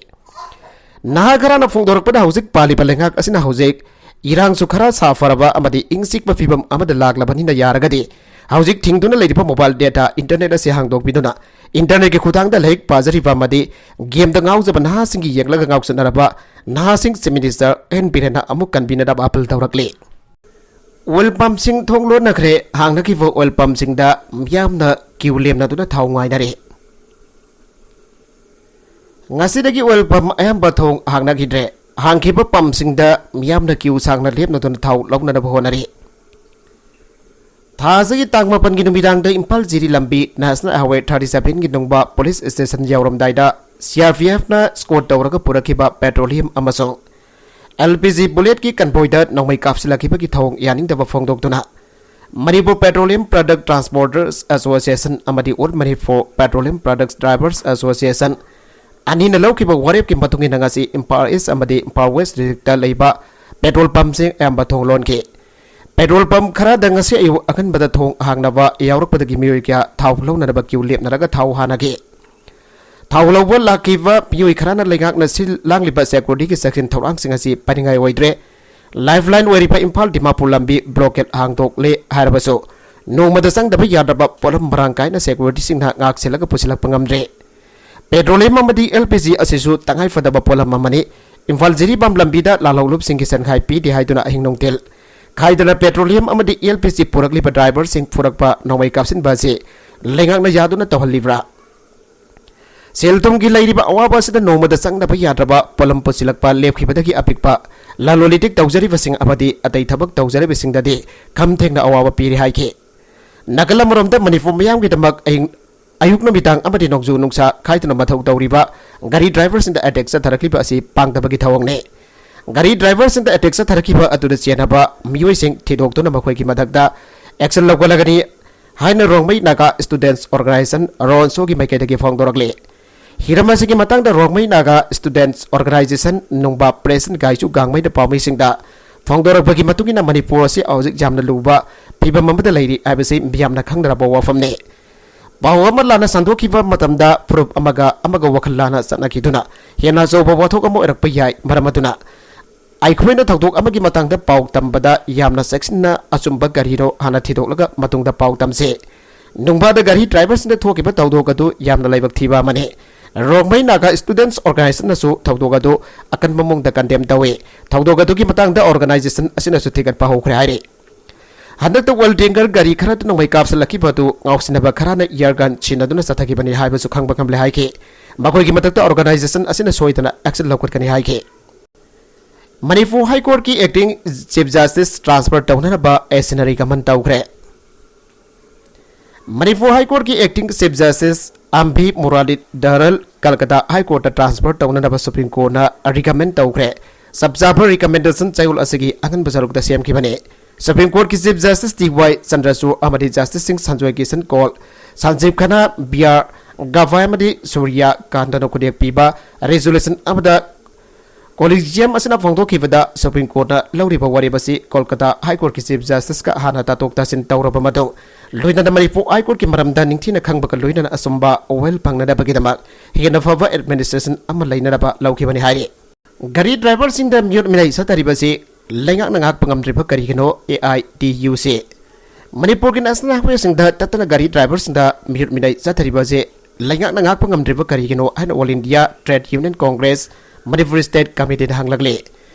ꯅꯍꯥ ꯈꯔꯅ ꯐꯣꯡꯗꯣꯔꯛꯄꯗ ꯍꯧꯖꯤꯛ ꯄꯥꯜꯂꯤꯕ ꯂꯩꯉꯥꯛ ꯑꯁꯤꯅ ꯍꯧꯖꯤꯛ ꯏꯔꯥꯡꯁꯨ ꯈꯔ ꯁꯥꯐꯔꯕ ꯑꯃꯗꯤ ꯏꯪ ꯆꯤꯛꯄ ꯐꯤꯕꯝ ꯑꯃꯗ ꯂꯥꯛꯂꯕꯅꯤꯅ ꯌꯥꯔꯒꯗꯤ ꯍꯧꯖꯤꯛ ꯊꯤꯡꯗꯨꯅ ꯂꯩꯔꯤꯕ ꯃꯣꯕꯥꯏꯜ ꯗꯦꯇꯥ ꯏꯟꯇꯔꯅꯦꯠ ꯑꯁꯤ ꯍꯥꯡꯗꯣꯛꯄꯤꯗꯨꯅ ꯏꯟꯇꯔꯅꯦꯠꯀꯤ ꯈꯨꯠꯊꯥꯡꯗ ꯂꯥꯏꯔꯤꯛ ꯄꯥꯖꯔꯤꯕ ꯑꯃꯗꯤ ꯒꯦꯝꯗ ꯉꯥꯎꯖꯕ ꯅꯍꯥꯁꯤꯡꯒꯤ ꯌꯦꯡꯂꯒ ꯉꯥꯎꯆꯠꯅꯔꯕ ꯅꯍꯥꯁꯤꯡ ꯆꯤꯐ ꯃꯤꯅꯤꯁꯇꯔ ꯑꯦꯟ ꯕꯤꯔꯦꯟꯅ ꯑꯃꯨꯛ ꯀꯟꯕꯤꯅꯅꯕ ꯑꯥꯄꯤꯜ ꯇꯧꯔꯛꯂꯤ꯫ ꯑꯣꯏꯜ ꯄꯝꯁꯤꯡ ꯊꯣꯡ ꯂꯣꯟꯅꯈ꯭ꯔꯦ꯫ ꯍꯥꯡꯅꯈꯤꯕ ꯑꯣꯏꯜ ꯄꯝꯁꯤꯡꯗ ꯃꯤꯌꯥꯝꯅ ꯀ꯭ꯌꯨ ꯂꯦꯞꯅꯗꯨꯅ ꯊꯥꯎ ꯉꯥꯏꯅꯔꯦ꯫ ꯉꯁꯤꯗꯒꯤ ꯑꯣꯏꯜ ꯄꯝ ꯑꯌꯥꯝꯕ ꯊꯣꯡ ꯍꯥꯡꯅꯈꯤꯗ꯭ꯔꯦ꯫ ꯍꯥꯡꯈꯤꯕ ꯄꯝꯁꯤꯡꯗ ꯃꯤꯌꯥꯝꯅ ꯀ꯭ꯌꯨ ꯁꯥꯡꯅ ꯂꯦꯞꯅꯗꯨꯅ ꯊꯥꯎ ꯂꯧꯅꯅꯕ ꯍꯣꯠꯅꯔꯤ꯫ ꯊꯥ ꯑꯁꯤꯒꯤ ꯇꯥꯡ ꯃꯥꯄꯟꯒꯤ ꯅꯨꯃꯤꯗꯥꯡꯗ ꯏꯝꯐꯥꯜ ꯖꯤꯔꯤ ꯂꯝꯕꯤ ꯅꯦꯁꯅꯦꯜ ꯍꯥꯏꯋꯦ ꯊꯥꯔꯇꯤ ꯁꯚꯦꯟꯒꯤ ꯅꯨꯡꯕ ꯄꯨꯂꯤꯁ ꯁ꯭ꯇꯦꯁꯟ ꯌꯧꯔꯝꯗꯥꯏꯗ ꯁꯤ ꯑꯥꯔ ꯄꯤ ꯑꯦꯐꯅ ꯁ꯭ꯀꯣꯔꯠ ꯇꯧꯔꯒ ꯄꯨꯔꯛꯈꯤꯕ ꯄꯦꯇ꯭ꯔꯣꯂꯤꯌꯝ ꯑꯃꯁꯨꯡ ꯑꯦꯜ ꯄꯤ ꯖꯤ ꯕꯨꯂꯦꯠꯀꯤ ꯀꯟꯚꯣꯏꯗ ꯅꯣꯡꯃꯩ ꯀꯥꯞꯁꯤꯜꯂꯛꯈꯤꯕꯒꯤ ꯊꯧꯑꯣꯡ ꯌꯥꯅꯤꯡꯗꯕ ꯐꯣꯡꯗꯣꯛꯇꯨꯅ Manipur petroleum product transporters association ꯑꯃꯗꯤ all Manipur petroleum products drivers association ꯑꯅꯤꯅ ꯂꯧꯈꯤꯕ ꯋꯥꯔꯦꯞꯀꯤ ꯃꯇꯨꯡ ꯏꯟꯅ ꯉꯁꯤ ꯏꯝꯐꯥꯜ ꯏꯁ ꯑꯃꯗꯤ ꯏꯝꯐꯥꯜ ꯋꯦꯁ ꯗꯤꯁꯇ꯭ꯔꯤꯛꯇ ꯂꯩꯕ ꯄꯦꯇ꯭ꯔꯣꯜ ꯄꯝꯁꯤꯡ ꯑꯌꯥꯝꯕ ꯊꯣꯡ ꯂꯣꯟꯈꯤ꯫ ꯄꯦꯇ꯭ꯔꯣꯜ ꯄꯝ ꯈꯔꯗ ꯉꯁꯤ ꯑꯌꯨꯛ ꯑꯉꯟꯕꯗ ꯊꯣꯡ ꯍꯥꯡꯅꯕ ꯌꯥꯎꯔꯛꯄꯗꯒꯤ ꯃꯤꯑꯣꯏ ꯀꯌꯥ ꯊꯥꯎ ꯂꯧꯅꯅꯕ ꯀ꯭ꯌꯨ ꯂꯦꯞꯅꯔꯒ ꯊꯥꯎ ꯍꯥꯟꯅꯈꯤ꯫ ꯊꯥꯎ ꯂꯧꯕ ꯂꯥꯛꯈꯤꯕ ꯃꯤꯑꯣꯏ ꯈꯔꯅ ꯂꯩꯉꯥꯛꯅ ꯁꯤꯜ ꯂꯥꯡꯂꯤꯕ ꯁꯦꯀ꯭ꯌꯨꯔꯤꯇꯤꯒꯤ ꯆꯦꯛꯁꯤꯟ ꯊꯧꯔꯥꯡꯁꯤꯡ ꯑꯁꯤ ꯄꯥꯏꯅꯤꯡꯉꯥꯏ ꯑꯣꯏꯗ꯭ꯔꯦ꯫ ꯂꯥꯏꯐ ꯂꯥꯏꯟ ꯑꯣꯏꯔꯤꯕ ꯏꯝꯐꯥꯜ ꯗꯤꯃꯥꯄꯨꯔ ꯂꯝꯕꯤ ꯕ꯭ꯂꯣꯀꯦꯠ ꯍꯥꯡꯗꯣꯛꯂꯦ ꯍꯥꯏꯔꯕꯁꯨ ꯅꯣꯡꯃꯗ ꯆꯪꯗꯕ ꯌꯥꯗ꯭ꯔꯕ ꯄꯣꯠꯂꯝ ꯃꯔꯥꯡ ꯀꯥꯏꯅ ꯁꯦꯀ꯭ꯌꯨꯔꯤꯇꯤꯁꯤꯡꯅ ꯉꯥꯛ ꯁꯦꯜꯂꯒ ꯄꯨꯁꯤꯜꯂꯛꯄ ꯉꯝꯗ꯭ꯔꯦ꯫ ꯄꯦꯇ꯭ꯔꯣꯂꯤꯌꯝ ꯑꯃꯗꯤ ꯑꯦꯜ ꯄꯤ ꯖꯤ ꯑꯁꯤꯁꯨ ꯇꯉꯥꯏꯐꯗꯕ ꯄꯣꯠꯂꯝ ꯑꯃꯅꯤ꯫ ꯏꯝꯐꯥꯜ ꯖꯤꯔꯤꯕꯥꯝ ꯂꯝꯕꯤꯗ ꯂꯥꯜꯍꯧꯂꯨꯞꯁꯤꯡꯒꯤ ꯁꯦꯟꯈꯥꯏ ꯄꯤꯗꯦ ꯍꯥꯏꯗꯨꯅ ꯑꯍꯤꯡ ꯅꯨꯡꯊꯤꯜ ꯈꯥꯏꯗꯅ ꯄꯦꯇ꯭ꯔꯣꯂꯤꯌꯝ ꯑꯃꯗꯤ ꯑꯦꯜ ꯄꯤ ꯖꯤ ꯄꯨꯔꯛꯂꯤꯕ ꯗ꯭ꯔꯥꯏꯚꯔꯁꯤꯡ ꯐꯨꯔꯛꯄ ꯅꯣꯡꯃꯩ ꯀꯥꯞꯁꯤꯟꯕ ꯑꯁꯤ ꯂꯩꯉꯥꯛꯅ ꯌꯥꯗꯨꯅ ꯇꯧꯍꯜꯂꯤꯕ꯭ꯔꯥ? ꯁꯦꯜ ꯊꯨꯝꯒꯤ ꯂꯩꯔꯤꯕ ꯑꯋꯥꯕ ꯑꯁꯤꯗ ꯅꯣꯡꯃꯗ ꯆꯪꯗꯕ ꯌꯥꯗ꯭ꯔꯕ ꯄꯣꯠꯂꯝ ꯄꯨꯁꯤꯜꯂꯛꯄ ꯂꯦꯞꯈꯤꯕꯗꯒꯤ ꯑꯄꯤꯛꯄ ꯂꯂꯣꯟ ꯏꯇꯤꯛ ꯇꯧꯖꯔꯤꯕꯁꯤꯡ ꯑꯃꯗꯤ ꯑꯇꯩ ꯊꯕꯛ ꯇꯧꯖꯔꯤꯕꯁꯤꯡꯗꯗꯤ ꯈꯝ ꯊꯦꯡꯅ ꯑꯋꯥꯕ ꯄꯤꯔꯤ ꯍꯥꯏꯈꯤ꯫ ꯅꯥꯀꯜ ꯑꯃꯔꯣꯝꯗ ꯃꯅꯤꯄꯨꯔ ꯃꯤꯌꯥꯝꯒꯤꯗꯃꯛ ꯑꯍꯤꯡ, ꯑꯌꯨꯛ ꯅꯨꯃꯤꯗꯥꯡ ꯑꯃꯗꯤ ꯅꯣꯡꯖꯨ ꯅꯨꯡꯁꯥ ꯈꯥꯏꯗꯨꯅ ꯃꯊꯧ ꯇꯧꯔꯤꯕ ꯒꯥꯔꯤ ꯗ꯭ꯔꯥꯏꯚꯔꯁꯤꯡꯗ ꯑꯦꯇꯦꯛ ꯆꯠꯊꯔꯛꯂꯤꯕ ꯑꯁꯤ ꯄꯥꯡꯗꯕꯒꯤ ꯊꯧꯑꯣꯡꯅꯤ꯫ ꯒꯥꯔꯤ ꯗ꯭ꯔꯥꯏꯚꯔꯁꯤꯡꯗ ꯑꯦꯇꯦꯛ ꯆꯠꯊꯔꯛꯈꯤꯕ ꯑꯗꯨꯗ ꯆꯦꯟꯅꯕ ꯃꯤꯑꯣꯏꯁꯤꯡ ꯊꯤꯗꯣꯛꯇꯨꯅ ꯃꯈꯣꯏꯒꯤ ꯃꯊꯛꯇ ꯑꯦꯛꯁꯟ ꯂꯧꯈꯠꯂꯒꯅꯤ ꯍꯥꯏꯅ ꯔꯣꯡꯃꯩ ꯅꯥꯒꯥ ꯁ꯭ꯇꯨꯗꯦꯟꯠꯁ ꯑꯣꯔꯒꯅꯥꯏꯖꯦꯁꯟ, ꯔꯣꯟꯁꯣꯒꯤ ꯃꯥꯏꯀꯩꯗꯒꯤ ꯐꯣꯡꯗꯣꯔꯛꯂꯤ꯫ ꯍꯤꯔꯝ ꯑꯁꯤꯒꯤ ꯃꯇꯥꯡꯗ ꯔꯣꯡꯃꯩ ꯅꯥꯒꯥ ꯁ꯭ꯇꯨꯗꯦꯟꯠꯁ ꯑꯣꯔꯒꯅꯥꯏꯖꯦꯁꯟ ꯅꯨꯡꯕꯥ ꯄ꯭ꯔꯦꯁꯤꯗꯦꯟꯠ ꯒꯥꯏꯆꯨ ꯒꯥꯡꯃꯩꯅ ꯄꯥꯎꯃꯤꯁꯤꯡꯗ ꯐꯣꯡꯗꯣꯔꯛꯄꯒꯤ ꯃꯇꯨꯡ ꯏꯟꯅ ꯃꯅꯤꯄꯨꯔ ꯑꯁꯤ ꯍꯧꯖꯤꯛ ꯌꯥꯝꯅ ꯂꯨꯕ ꯐꯤꯕꯝ ꯑꯃꯗ ꯂꯩꯔꯤ ꯍꯥꯏꯕꯁꯤ ꯃꯤꯌꯥꯝꯅ ꯈꯪꯅꯔꯕ ꯋꯥꯐꯝꯅꯤ꯫ ꯄꯥꯎ ꯑꯃ ꯂꯥꯟꯅ ꯁꯟꯗꯣꯛꯈꯤꯕ ꯃꯇꯝꯗ ꯐꯨꯔꯨꯞ ꯑꯃꯒ ꯑꯃꯒ ꯋꯥꯈꯜ ꯂꯥꯟꯅ ꯆꯠꯅꯈꯤꯗꯨꯅ ꯍꯦꯟꯅ ꯑꯆꯧꯕ ꯋꯥꯊꯣꯛ ꯑꯃ ꯑꯣꯏꯔꯛꯄ ꯌꯥꯏ꯫ ꯃꯔꯝ ꯑꯗꯨꯅ ꯑꯩꯈꯣꯏꯅ ꯊꯧꯗꯣꯛ ꯑꯃꯒꯤ ꯃꯇꯥꯡꯗ ꯄꯥꯎ ꯇꯝꯕꯗ ꯌꯥꯝꯅ ꯆꯦꯛꯁꯤꯟꯅ ꯑꯆꯨꯝꯕ ꯀꯔꯤꯅꯣ ꯍꯥꯟꯅ ꯊꯤꯗꯣꯛꯂꯒ ꯃꯇꯨꯡꯗ ꯄꯥꯎ ꯇꯝꯁꯤ꯫ ꯅꯨꯡꯕꯥꯗ ꯒꯥꯔꯤ ꯗ꯭ꯔꯥꯏꯚꯔꯁꯤꯡꯗ ꯊꯣꯛꯈꯤꯕ ꯊꯧꯗꯣꯛ ꯑꯗꯨ ꯌꯥꯝꯅ ꯂꯥꯏꯕꯛ ꯊꯤꯕ ꯑꯃꯅꯤ꯫ ꯔꯣꯡꯃꯩ ꯅꯥꯒꯥ ꯁ꯭ꯇꯨꯗꯦꯟꯠꯁ ꯑꯣꯔꯒꯅꯥꯏꯖꯦꯁꯟꯅꯁꯨ ꯊꯧꯗꯣꯛ ꯑꯗꯨ ꯑꯀꯟꯕ ꯃꯑꯣꯡꯗ ꯀꯟꯗꯦꯝ ꯇꯧꯏ꯫ ꯊꯧꯗꯣꯛ ꯑꯗꯨꯒꯤ ꯃꯇꯥꯡꯗ ꯑꯣꯔꯒꯅꯥꯏꯖꯦꯁꯟ ꯑꯁꯤꯅꯁꯨ ꯊꯤꯒꯠꯄ ꯍꯧꯈ꯭ꯔꯦ ꯍꯥꯏꯔꯤ꯫ ꯍꯟꯗꯛꯇ ꯋꯥꯔꯜ ꯇꯦꯡꯀꯔ ꯒꯥꯔꯤ ꯈꯔꯗ ꯅꯣꯡꯃꯩ ꯀꯥꯞꯁꯤꯜꯂꯛꯈꯤꯕ ꯑꯗꯨ ꯉꯥꯎꯁꯤꯟꯅꯕ ꯈꯔꯅ ꯏꯌꯔ ꯒꯟ ꯁꯤꯖꯤꯟꯅꯗꯨꯅ ꯆꯠꯊꯈꯤꯕꯅꯤ ꯍꯥꯏꯕꯁꯨ ꯈꯪꯕ ꯉꯝꯂꯦ ꯍꯥꯏꯈꯤ꯫ ꯃꯈꯣꯏꯒꯤ ꯃꯊꯛꯇ ꯑꯣꯔꯒꯅꯥꯏꯖꯦꯁꯟ ꯑꯁꯤꯅ ꯁꯣꯏꯗꯅ ꯑꯦꯛꯁꯟ ꯂꯧꯈꯠꯀꯅꯤ ꯍꯥꯏꯈꯤ꯫ ꯃꯅꯤꯄꯨꯔ ꯍꯥꯏ ꯀꯣꯔꯠꯀꯤ ꯑꯦꯛꯇꯤꯡ ꯆꯤꯐ ꯖꯁꯇꯤꯁ ꯇ꯭ꯔꯥꯟꯁꯐꯔ ꯇꯧꯅꯅꯕ ꯑꯦꯁꯤꯅ ꯔꯤꯀꯃꯦꯟ ꯇꯧꯈ꯭ꯔꯦ꯫ ꯃꯅꯤꯄꯨꯔ ꯍꯥꯏ ꯀꯣꯔꯠꯀꯤ ꯑꯦꯛꯇꯤꯡ ꯆꯤꯐ ꯖꯁꯇꯤꯁ ꯑꯝꯕꯤ ꯃꯨꯔꯥꯂꯤꯙꯔꯟ ꯀꯜꯀꯇꯥ ꯍꯥꯏ ꯀꯣꯔꯠꯇ ꯇ꯭ꯔꯥꯟꯁꯐꯔ ꯇꯧꯅꯅꯕ ꯁꯨꯄ꯭ꯔꯤꯝ ꯀꯣꯔꯠꯅ ꯔꯤꯀꯃꯦꯟ ꯇꯧꯈ꯭ꯔꯦ꯫ ꯆꯞ ꯆꯥꯕ ꯔꯤꯀꯃꯦꯟꯗꯦꯁꯟ ꯆꯌꯣꯜ ꯑꯁꯤꯒꯤ ꯑꯉꯟꯕ ꯁꯔꯨꯛꯇ ꯁꯦꯝꯈꯤꯕꯅꯤ꯫ ꯁꯨꯄ꯭ꯔꯤꯝ ꯀꯣꯔꯠꯀꯤ ꯆꯤꯐ ꯖꯁꯇꯤꯁ ꯗꯤ ꯋꯥꯏ ꯆꯟꯗ꯭ꯔꯆꯨꯗ ꯑꯃꯗꯤ ꯖꯁꯇꯤꯁꯁꯤꯡ ꯁꯟꯖꯣꯏ ꯀꯤꯁꯟ ꯀꯧꯜ, ꯁꯟꯖꯤꯕ ꯈꯟꯅꯥ, ꯕꯤ ꯑꯥꯔ ꯒꯚꯥꯏ ꯑꯃꯗꯤ ꯁꯨꯔ꯭ꯌ ꯀꯥꯟꯇꯅ ꯈꯨꯗꯦꯛ ꯄꯤꯕ ꯔꯤꯖꯣꯂꯨꯁꯟ ꯑꯃꯗ ꯀꯣꯂꯤꯖꯤꯌꯝ ꯑꯁꯤꯅ ꯐꯣꯡꯗꯣꯛꯈꯤꯕꯗ ꯁꯨꯄ꯭ꯔꯤꯝ ꯀꯣꯔꯠꯅ ꯂꯧꯔꯤꯕ ꯋꯥꯔꯦꯞ ꯑꯁꯤ ꯀꯣꯜꯀꯇꯥ ꯍꯥꯏ ꯀꯣꯔꯠꯀꯤ ꯆꯤꯐ ꯖꯁꯇꯤꯁꯀ ꯍꯥꯟꯅ ꯇꯥꯊꯣꯛ ꯇꯥꯁꯤꯟ ꯇꯧꯔꯕ ꯃꯇꯨꯡ ꯂꯣꯏꯅꯅ ꯃꯅꯤꯄꯨꯔ ꯍꯥꯏ ꯀꯣꯔꯠꯀꯤ ꯃꯔꯝꯗ ꯅꯤꯡꯊꯤꯅ ꯈꯪꯕꯒ ꯂꯣꯏꯅꯅ ꯑꯆꯨꯝꯕ ꯋꯥꯌꯦꯜ ꯐꯪꯅꯅꯕꯒꯤꯗꯃꯛ ꯍꯦꯟꯅ ꯐꯕ ꯑꯦꯗꯃꯤꯅꯤꯁꯇ꯭ꯔꯦꯁꯟ ꯑꯃ ꯂꯩꯅꯅꯕ ꯂꯧꯈꯤꯕꯅꯤ ꯍꯥꯏꯔꯤ꯫ ꯒꯥꯔꯤ ꯗ꯭ꯔꯥꯏꯚꯔꯁꯤꯡꯗ ꯃꯤꯑꯣꯠ ꯃꯤꯅꯩ ꯆꯠꯊꯔꯤꯕꯁꯤ ꯂꯩꯉꯥꯛꯅ ꯉꯥꯛꯄ ꯉꯝꯗ꯭ꯔꯤꯕ ꯀꯔꯤꯒꯤꯅꯣ? ꯑꯦ ꯑꯥꯏ ꯇꯤ ꯌꯨ ꯁꯤ꯫ ꯃꯅꯤꯄꯨꯔꯒꯤ ꯅꯦꯁꯅꯦꯜ ꯍꯥꯏꯋꯦꯁꯤꯡꯗ ꯇꯠꯇꯅ ꯒꯥꯔꯤ ꯗ꯭ꯔꯥꯏꯚꯔꯁꯤꯡꯗ ꯃꯤꯑꯣꯠ ꯃꯤꯅꯩ ꯆꯠꯊꯔꯤꯕ ꯑꯁꯤ ꯂꯩꯉꯥꯛꯅ ꯉꯥꯛꯄ ꯉꯝꯗ꯭ꯔꯤꯕ ꯀꯔꯤꯒꯤꯅꯣ ꯍꯥꯏꯅ All India Trade Union Congress Manipur State Committeeꯗ ꯍꯪꯂꯛꯂꯤ꯫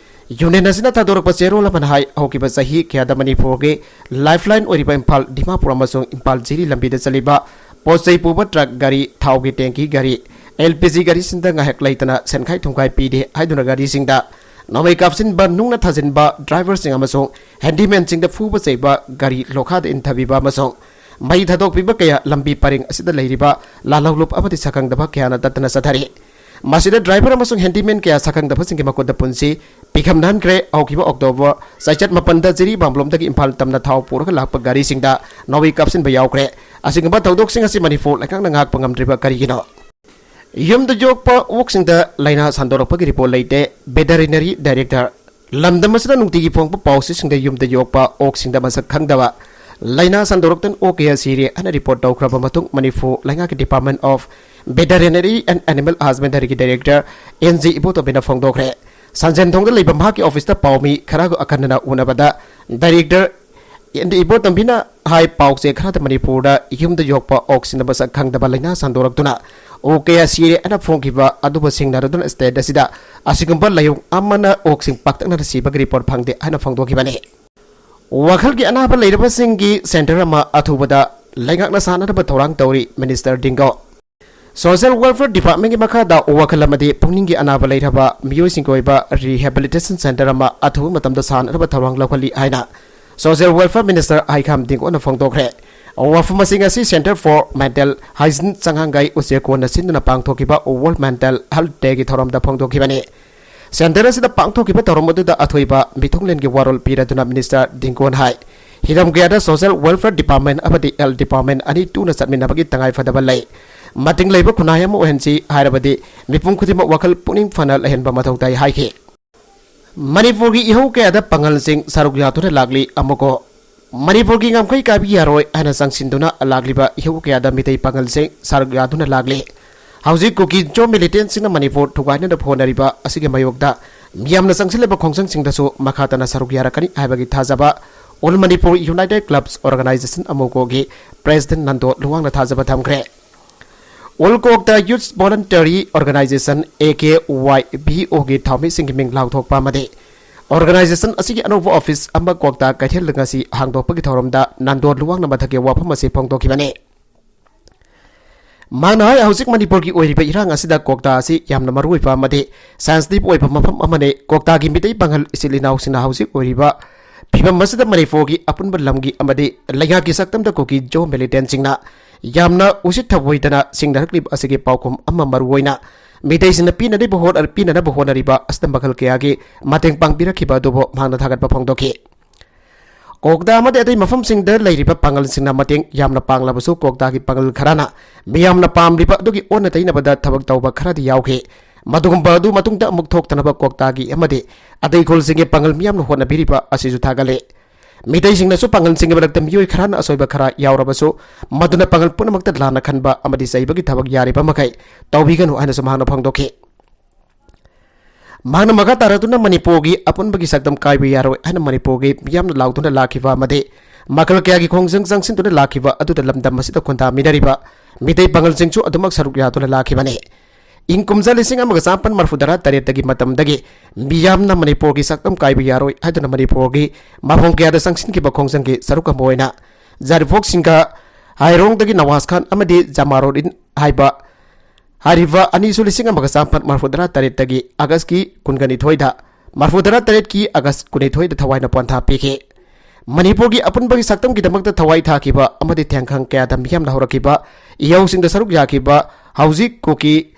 Union ꯑꯁꯤꯅ ꯊꯥꯗꯣꯔꯛꯄ ꯆꯦꯔꯣꯜ ꯑꯃꯅ ꯍꯥꯏ, ꯍꯧꯈꯤꯕ ꯆꯍꯤ ꯀꯌꯥꯗ ꯃꯅꯤꯄꯨꯔꯒꯤ lifeline ꯑꯣꯏꯔꯤꯕ ꯏꯝꯐꯥꯜ ꯗꯤꯃꯥꯄꯨꯔ ꯑꯃꯁꯨꯡ ꯏꯝꯐꯥꯜ ꯖꯤꯔꯤ ꯂꯝꯕꯤꯗ ꯆꯠꯂꯤꯕ ꯄꯣꯠ ꯆꯩ ꯄꯨꯕ ꯇ꯭ꯔꯛ ꯒꯥꯔꯤ, ꯊꯥꯎꯒꯤ ꯇꯦꯡꯀꯤ ꯒꯥꯔꯤ, ꯑꯦꯜ ꯄꯤ ꯖꯤ ꯒꯥꯔꯤꯁꯤꯡꯗ ꯉꯥꯏꯍꯥꯛ ꯂꯩꯇꯅ ꯁꯦꯟꯈꯥꯏ ꯊꯨꯝꯈꯥꯏ ꯄꯤꯗꯦ ꯍꯥꯏꯗꯨꯅ ꯒꯥꯔꯤꯁꯤꯡꯗ ꯅꯣꯡꯃꯩ ꯀꯥꯞꯁꯤꯟꯕ, ꯅꯨꯡꯅ ꯊꯥꯖꯤꯟꯕ, ꯗ꯭ꯔꯥꯏꯚꯔꯁꯤꯡ ꯑꯃꯁꯨꯡ ꯍꯦꯟꯗꯤꯃꯦꯟꯁꯤꯡꯗ ꯐꯨꯕ ꯆꯩꯕ, ꯒꯥꯔꯤ ꯂꯣꯈꯥꯗ ꯏꯟꯊꯕꯤꯕ ꯑꯃꯁꯨꯡ ꯃꯩ ꯊꯥꯗꯣꯛꯄꯤꯕ ꯀꯌꯥ ꯂꯝꯕꯤ ꯄꯔꯤꯡ ꯑꯁꯤꯗ ꯂꯩꯔꯤꯕ ꯂꯥꯜꯍꯧꯂꯨꯞ ꯑꯃꯗꯤ ꯁꯛꯈꯪꯗꯕ ꯀꯌꯥꯅ ꯇꯠꯇꯅ ꯆꯠꯊꯔꯤ꯫ ꯃꯁꯤꯗ ꯗ꯭ꯔꯥꯏꯚꯔ ꯑꯃꯁꯨꯡ ꯍꯦꯟꯗꯤꯃꯦꯟ ꯀꯌꯥ ꯁꯛꯈꯪꯗꯕꯁꯤꯡꯒꯤ ꯃꯈꯨꯠꯇ ꯄꯨꯟꯁꯤ ꯄꯤꯈꯝꯅꯍꯟꯈ꯭ꯔꯦ꯫ ꯍꯧꯈꯤꯕ ꯑꯣꯛꯇꯣꯕꯔ ꯆꯩꯆꯠ ꯃꯥꯄꯟꯗ ꯖꯤꯔꯤꯕꯥꯝꯂꯣꯝꯗꯒꯤ ꯏꯝꯐꯥꯜ ꯇꯝꯅ ꯊꯥꯎ ꯄꯨꯔꯒ ꯂꯥꯛꯄ ꯒꯥꯔꯤꯁꯤꯡꯗ ꯅꯣꯡꯃꯩ ꯀꯥꯞꯁꯤꯟꯕ ꯌꯥꯎꯈ꯭ꯔꯦ꯫ ꯑꯁꯤꯒꯨꯝꯕ ꯊꯧꯗꯣꯛꯁꯤꯡ ꯑꯁꯤ ꯃꯅꯤꯄꯨꯔ ꯂꯩꯉꯥꯛꯅ ꯉꯥꯛꯄ ꯉꯝꯗ꯭ꯔꯤꯕ ꯀꯔꯤꯒꯤꯅꯣ? ꯌꯨꯝꯗ ꯌꯣꯛꯄ ꯑꯣꯛꯁꯤꯡꯗ ꯂꯥꯏꯅꯥ ꯁꯟꯗꯣꯔꯛꯄꯒꯤ ꯔꯤꯄꯣꯔꯠ ꯂꯩꯇꯦ꯫ Veterinary Director꯫ ꯂꯝꯗꯝ ꯑꯁꯤꯗ ꯅꯨꯡꯇꯤꯒꯤ ꯐꯣꯡꯕ ꯄꯥꯎꯆꯦꯁꯤꯡꯗ ꯌꯨꯝꯗ ꯌꯣꯛꯄ ꯑꯣꯛꯁꯤꯡꯗ ꯃꯁꯛ ꯈꯪꯗꯕ ꯂꯥꯏꯅꯥ ꯁꯟꯗꯣꯔꯛꯇꯨꯅ ꯑꯣꯛ ꯀꯌꯥ ꯁꯤꯔꯦ ꯍꯥꯏꯅ ꯔꯤꯄꯣꯔꯠ ꯇꯧꯈ꯭ꯔꯕ ꯃꯇꯨꯡ, ꯃꯅꯤꯄꯨꯔ ꯂꯩꯉꯥꯛꯀꯤ Department of Veterinary and Animal Husbandryꯒꯤ Director ꯑꯦꯟ ꯖꯤ ꯏꯕꯣꯇꯣꯝꯕꯤꯅ ꯐꯣꯡꯗꯣꯛꯈ꯭ꯔꯦ꯫ ꯁꯟꯖꯦꯟꯊꯣꯡꯗ ꯂꯩꯕ ꯃꯍꯥꯛꯀꯤ ꯑꯣꯐꯤꯁꯇ ꯄꯥꯎꯃꯤ ꯈꯔꯒ ꯑꯈꯟꯅꯅ ꯎꯅꯕꯗ Director ꯑꯦꯟ ꯖꯤ ꯏꯕꯣꯇꯣꯝꯕꯤꯅ ꯍꯥꯏ, ꯄꯥꯎꯆꯦ ꯈꯔꯗ ꯃꯅꯤꯄꯨꯔꯗ ꯌꯨꯝꯗ ꯌꯣꯛꯄ ꯑꯣꯛꯁꯤꯡꯗ ꯃꯁꯛ ꯈꯪꯗꯕ ꯂꯥꯏꯅꯥ ꯁꯟꯗꯣꯔꯛꯇꯨꯅ ꯑꯣꯛ ꯀꯌꯥ ꯁꯤꯔꯦ ꯍꯥꯏꯅ ꯐꯣꯡꯈꯤꯕ ꯑꯗꯨꯕꯨ ꯁꯤꯡꯅꯔꯗꯨꯅ state ꯑꯁꯤꯗ ꯑꯁꯤꯒꯨꯝꯕ ꯂꯥꯏꯑꯣꯡ ꯑꯃꯅ ꯑꯣꯛꯁꯤꯡ ꯄꯥꯛꯇꯛꯅꯅ ꯁꯤꯕꯒꯤ ꯔꯤꯄꯣꯔꯠ ꯐꯪꯗꯦ ꯍꯥꯏꯅ ꯐꯣꯡꯗꯣꯛꯈꯤꯕꯅꯤ꯫ ꯋꯥꯈꯜꯒꯤ ꯑꯅꯥꯕ ꯂꯩꯔꯕꯁꯤꯡꯒꯤ ꯁꯦꯟꯇꯔ ꯑꯃ ꯑꯊꯨꯕꯗ ꯂꯩꯉꯥꯛꯅ ꯁꯥꯅꯅꯕ ꯊꯧꯔꯥꯡ ꯇꯧꯔꯤ, ꯃꯤꯅꯤꯁꯇꯔ ꯗꯤꯡꯒꯣ꯫ Social Welfare Departmentꯀꯤ ꯃꯈꯥꯗ ꯋꯥꯈꯜ ꯑꯃꯗꯤ ꯄꯨꯛꯅꯤꯡꯒꯤ ꯑꯅꯥꯕ ꯂꯩꯔꯕ ꯃꯤꯑꯣꯏꯁꯤꯡꯒꯤ ꯑꯣꯏꯕ rehabilitation center ꯑꯃ ꯑꯊꯨꯕ ꯃꯇꯝꯗ ꯁꯥꯅꯅꯕ ꯊꯧꯔꯥꯡ ꯂꯧꯈꯠꯂꯤ ꯍꯥꯏꯅ Social Welfare Minister ꯍꯩꯈꯥꯝ ꯗꯤꯡꯒꯣꯅ ꯐꯣꯡꯗꯣꯛꯈ꯭ꯔꯦ꯫ ꯋꯥꯐꯝ ꯑꯁꯤꯡ ꯑꯁꯤ Center for Mental Hygiene ꯆꯉꯥꯡꯒꯩ ꯎꯆꯦꯀꯣꯟꯅ ꯁꯤꯟꯗꯨꯅ ꯄꯥꯡꯊꯣꯛꯈꯤꯕ World Mental Health Dayꯒꯤ ꯊꯧꯔꯝꯗ ꯐꯣꯡꯗꯣꯛꯈꯤꯕꯅꯤ꯫ Center ꯑꯁꯤꯗ ꯄꯥꯡꯊꯣꯛꯈꯤꯕ ꯊꯧꯔꯝ ꯑꯗꯨꯗ ꯑꯊꯣꯏꯕ ꯃꯤꯊꯨꯡꯂꯦꯟꯒꯤ ꯋꯥꯔꯣꯜ ꯄꯤꯔꯗꯨꯅ Minister ꯗꯤꯡꯒꯣꯟ ꯍꯥꯏ, ꯍꯤꯔꯝ ꯀꯌꯥꯗ Social Welfare Department ꯑꯃꯗꯤ Health Department ꯑꯅꯤ ꯇꯨꯅ ꯆꯠꯃꯤꯟꯅꯕꯒꯤ ꯇꯉꯥꯏꯐꯗꯕ ꯂꯩ꯫ ꯃꯇꯤꯡ ꯂꯩꯕ ꯈꯨꯟꯅꯥꯏ ꯑꯃ ꯑꯣꯏꯍꯟꯁꯤ ꯍꯥꯏꯔꯕꯗꯤ ꯃꯤꯄꯨꯝ ꯈꯨꯗꯤꯡꯃꯛ ꯋꯥꯈꯜ ꯄꯨꯛꯅꯤꯡ ꯐꯅ ꯂꯩꯍꯟꯕ ꯃꯊꯧ ꯇꯥꯏ ꯍꯥꯏꯈꯤ꯫ ꯃꯅꯤꯄꯨꯔꯒꯤ ꯏꯍꯧ ꯀꯌꯥꯗ ꯄꯥꯡꯒꯜꯁꯤꯡ ꯁꯔꯨꯛ ꯌꯥꯗꯨꯅ ꯂꯥꯛꯂꯤ꯫ ꯑꯃꯨꯛꯀꯣ, ꯃꯅꯤꯄꯨꯔꯒꯤ ꯉꯝꯈꯩ ꯀꯥꯏꯕ ꯌꯥꯔꯣꯏ ꯍꯥꯏꯅ ꯆꯪꯁꯤꯟꯗꯨꯅ ꯂꯥꯛꯂꯤꯕ ꯏꯍꯧ ꯀꯌꯥꯗ ꯃꯤꯇꯩ ꯄꯥꯡꯒꯜꯁꯤꯡ ꯁꯔꯨꯛ ꯌꯥꯗꯨꯅ ꯂꯥꯛꯂꯤ꯫ ꯍꯧꯖꯤꯛ ꯀꯨꯀꯤ ꯖꯣ militantꯁꯤꯡꯅ ꯃꯅꯤꯄꯨꯔ ꯊꯨꯒꯥꯏꯅꯅꯕ ꯍꯣꯠꯅꯔꯤꯕ ꯑꯁꯤꯒꯤ ꯃꯥꯌꯣꯛꯇ ꯃꯤꯌꯥꯝꯅ ꯆꯪꯁꯤꯜꯂꯤꯕ ꯈꯣꯡꯖꯪꯁꯤꯡꯗꯁꯨ ꯃꯈꯥ ꯇꯥꯅ ꯁꯔꯨꯛ ꯌꯥꯔꯛꯀꯅꯤ ꯍꯥꯏꯕꯒꯤ ꯊꯥꯖꯕ All Manipur United Clubs Organisation, ꯑꯃꯨꯀꯣꯒꯤ President Nando ꯂꯨꯋꯥꯡꯅ ꯊꯥꯖꯕ ꯊꯝꯈ꯭ꯔꯦ꯫ All Kokta Youth Voluntary Organization, A K Y V O ꯒꯤ ꯊꯧꯃꯤꯁꯤꯡꯒꯤ ꯃꯤꯡ ꯂꯥꯎꯊꯣꯛꯄ ꯑꯃꯗꯤ organization ꯑꯁꯤꯒꯤ ꯑꯅꯧꯕ office ꯑꯃ ꯀ꯭ꯋꯥꯛꯇꯥ ꯀꯩꯊꯦꯜ ꯉꯁꯤ ꯍꯥꯡꯗꯣꯛꯄꯒꯤ ꯊꯧꯔꯝꯗ ꯅꯥꯟꯗꯣ ꯂꯨꯋꯥꯡꯅ ꯃꯊꯛꯀꯤ ꯋꯥꯐꯝ ꯑꯁꯤ ꯐꯣꯡꯗꯣꯛꯈꯤꯕꯅꯤ꯫ ꯃꯍꯥꯛꯅ ꯍꯥꯏ, ꯍꯧꯖꯤꯛ ꯃꯅꯤꯄꯨꯔꯒꯤ ꯑꯣꯏꯔꯤꯕ ꯏꯔꯥꯡ ꯑꯁꯤꯗ ꯀ꯭ꯋꯥꯛꯇꯥ ꯑꯁꯤ ꯌꯥꯝꯅ ꯃꯔꯨꯑꯣꯏꯕ ꯑꯃꯗꯤ sensitive ꯑꯣꯏꯕ ꯃꯐꯝ ꯑꯃꯅꯤ꯫ ꯀ꯭ꯋꯥꯛꯇꯥꯒꯤ ꯃꯤꯇꯩ ꯄꯥꯉꯜ ꯏꯆꯤꯜ ꯏꯅꯥꯎꯁꯤꯡꯅ ꯍꯧꯖꯤꯛ ꯑꯣꯏꯔꯤꯕ ꯐꯤꯕꯝ ꯑꯁꯤꯗ ꯃꯅꯤꯄꯨꯔꯒꯤ ꯑꯄꯨꯟꯕ ꯂꯝꯒꯤ ꯑꯃꯗꯤ ꯂꯩꯉꯥꯛꯀꯤ ꯁꯛꯇꯝꯗ ꯀꯨꯀꯤ ꯖꯣ militantꯁꯤꯡꯅ ꯌꯥꯝꯅ ꯎꯁꯤꯠ ꯊꯑꯣꯏꯗꯅ ꯁꯤꯡꯅꯔꯛꯂꯤꯕ ꯑꯁꯤꯒꯤ ꯄꯥꯎꯈꯨꯝ ꯑꯃ ꯃꯔꯨꯑꯣꯏꯅ ꯃꯤꯇꯩꯁꯤꯡꯅ ꯄꯤꯅꯅꯕ ꯍꯣꯠꯅ-, ꯄꯤꯅꯅꯕ ꯍꯣꯠꯅꯔꯤꯕ ꯑꯁꯤꯗ ꯃꯈꯜ ꯀꯌꯥꯒꯤ ꯃꯇꯦꯡ ꯄꯥꯡꯕꯤꯔꯛꯈꯤꯕ ꯑꯗꯨꯕꯨ ꯃꯍꯥꯛꯅ ꯊꯥꯒꯠꯄ ꯐꯣꯡꯗꯣꯛꯈꯤ꯫ ꯀ꯭ꯋꯥꯛꯇꯥ ꯑꯃꯗꯤ ꯑꯇꯩ ꯃꯐꯝꯁꯤꯡꯗ ꯂꯩꯔꯤꯕ ꯄꯥꯉꯜꯁꯤꯡꯅ ꯃꯇꯦꯡ ꯌꯥꯝꯅ ꯄꯥꯡꯂꯕꯁꯨ, ꯀ꯭ꯋꯥꯛꯇꯥꯒꯤ ꯄꯥꯉꯜ ꯈꯔꯅ ꯃꯤꯌꯥꯝꯅ ꯄꯥꯝꯂꯤꯕ ꯑꯗꯨꯒꯤ ꯑꯣꯟꯅ ꯇꯩꯅꯕꯗ ꯊꯕꯛ ꯇꯧꯕ ꯈꯔꯗꯤ ꯌꯥꯎꯈꯤ꯫ ꯃꯗꯨꯒꯨꯝꯕ ꯑꯗꯨ ꯃꯇꯨꯡꯗ ꯑꯃꯨꯛ ꯊꯣꯛꯇꯅꯕ ꯀ꯭ꯋꯥꯛꯇꯥꯒꯤ ꯑꯃꯗꯤ ꯑꯇꯩ ꯈꯨꯜꯁꯤꯡꯒꯤ ꯄꯥꯉꯜ ꯃꯤꯌꯥꯝꯅ ꯍꯣꯠꯅꯕꯤꯔꯤꯕ ꯑꯁꯤꯁꯨ ꯊꯥꯒꯠꯂꯤ꯫ ꯃꯤꯇꯩꯁꯤꯡꯅꯁꯨ ꯄꯥꯉꯜꯁꯤꯡꯒꯤ ꯃꯔꯛꯇ ꯃꯤꯑꯣꯏ ꯈꯔꯅ ꯑꯁꯣꯏꯕ ꯈꯔ ꯌꯥꯎꯔꯕꯁꯨ, ꯃꯗꯨꯅ ꯄꯥꯉꯜ ꯄꯨꯝꯅꯃꯛꯇ ꯂꯥꯟꯅ ꯈꯟꯕ ꯑꯃꯗꯤ ꯆꯩꯕꯒꯤ ꯊꯕꯛ ꯌꯥꯔꯤꯕ ꯃꯈꯩ ꯇꯧꯕꯤꯒꯅꯨ ꯍꯥꯏꯅꯁꯨ ꯃꯍꯥꯛꯅ ꯐꯣꯡꯗꯣꯛꯈꯤ꯫ ꯃꯍꯥꯛꯅ ꯃꯈꯥ ꯇꯥꯔꯛꯇꯨꯅ ꯃꯅꯤꯄꯨꯔꯒꯤ ꯑꯄꯨꯟꯕꯒꯤ ꯁꯛꯇꯝ ꯀꯥꯏꯕ ꯌꯥꯔꯣꯏ ꯍꯥꯏꯅ ꯃꯅꯤꯄꯨꯔꯒꯤ ꯃꯤꯌꯥꯝꯅ ꯂꯥꯎꯗꯨꯅ ꯂꯥꯛꯈꯤꯕ ꯑꯃꯗꯤ ꯃꯈꯜ ꯀꯌꯥꯒꯤ ꯈꯣꯡꯖꯪ ꯆꯪꯁꯤꯟꯗꯨꯅ ꯂꯥꯛꯈꯤꯕ ꯑꯗꯨꯗ ꯂꯝꯗꯝ ꯑꯁꯤꯗ ꯈꯨꯟꯗꯥꯃꯤꯟꯅꯔꯤꯕ ꯃꯤꯇꯩ ꯄꯥꯉꯜꯁꯤꯡꯁꯨ ꯑꯗꯨꯃꯛ ꯁꯔꯨꯛ ꯌꯥꯗꯨꯅ ꯂꯥꯛꯈꯤꯕꯅꯤ꯫ ꯏꯪ ꯀꯨꯝꯖꯥ ꯂꯤꯁꯤꯡ ꯑꯃꯒ ꯆꯥꯃꯥꯄꯟ ꯃꯔꯤꯐꯨ ꯇꯔꯥ ꯇꯔꯦꯠꯇꯒꯤ ꯃꯇꯝꯗꯒꯤ ꯃꯤꯌꯥꯝꯅ ꯃꯅꯤꯄꯨꯔꯒꯤ ꯁꯛꯇꯝ ꯀꯥꯏꯕ ꯌꯥꯔꯣꯏ ꯍꯥꯏꯗꯨꯅ ꯃꯅꯤꯄꯨꯔꯒꯤ ꯃꯐꯝ ꯀꯌꯥꯗ ꯆꯪꯁꯤꯟꯈꯤꯕ ꯈꯣꯡꯖꯪꯒꯤ ꯁꯔꯨꯛ ꯑꯃ ꯑꯣꯏꯅ ꯖꯥꯔꯤꯐꯣꯛ ꯁꯤꯡꯒꯥ, ꯍꯥꯏꯔꯣꯡꯗꯒꯤ ꯅꯋꯥꯖ ꯈꯥꯟ ꯑꯃꯗꯤ ꯖꯃꯥꯔꯨꯗꯤꯟ ꯍꯥꯏꯕ ꯍꯥꯏꯔꯤꯕ ꯑꯅꯤꯁꯨ ꯂꯤꯁꯤꯡ ꯑꯃꯒ ꯆꯥꯃꯥꯄꯟ ꯃꯔꯤꯐꯨ ꯇꯔꯥ ꯇꯔꯦꯠꯇꯒꯤ ꯑꯥꯒꯁꯀꯤ ꯀꯨꯟꯒ ꯅꯤꯊꯣꯏꯗ, ꯃꯔꯤꯐꯨ ꯇꯔꯥ ꯇꯔꯦꯠꯀꯤ ꯑꯥꯒꯁ ꯀꯨꯟꯅꯤꯊꯣꯏꯗ ꯊꯋꯥꯏꯅ ꯄꯣꯟꯊꯥ ꯄꯤꯈꯤ꯫ ꯃꯅꯤꯄꯨꯔꯒꯤ ꯑꯄꯨꯟꯕꯒꯤ ꯁꯛꯇꯝꯒꯤꯗꯃꯛꯇ ꯊꯋꯥꯏ ꯊꯥꯈꯤꯕ ꯑꯃꯗꯤ ꯊꯦꯡꯈꯪ ꯀꯌꯥꯗ ꯃꯤꯌꯥꯝꯅ ꯍꯧꯔꯛꯈꯤꯕ ꯏꯍꯧꯁꯤꯡꯗ ꯁꯔꯨꯛ ꯌꯥꯈꯤꯕ ꯍꯧꯖꯤꯛ ꯀꯨꯀꯤ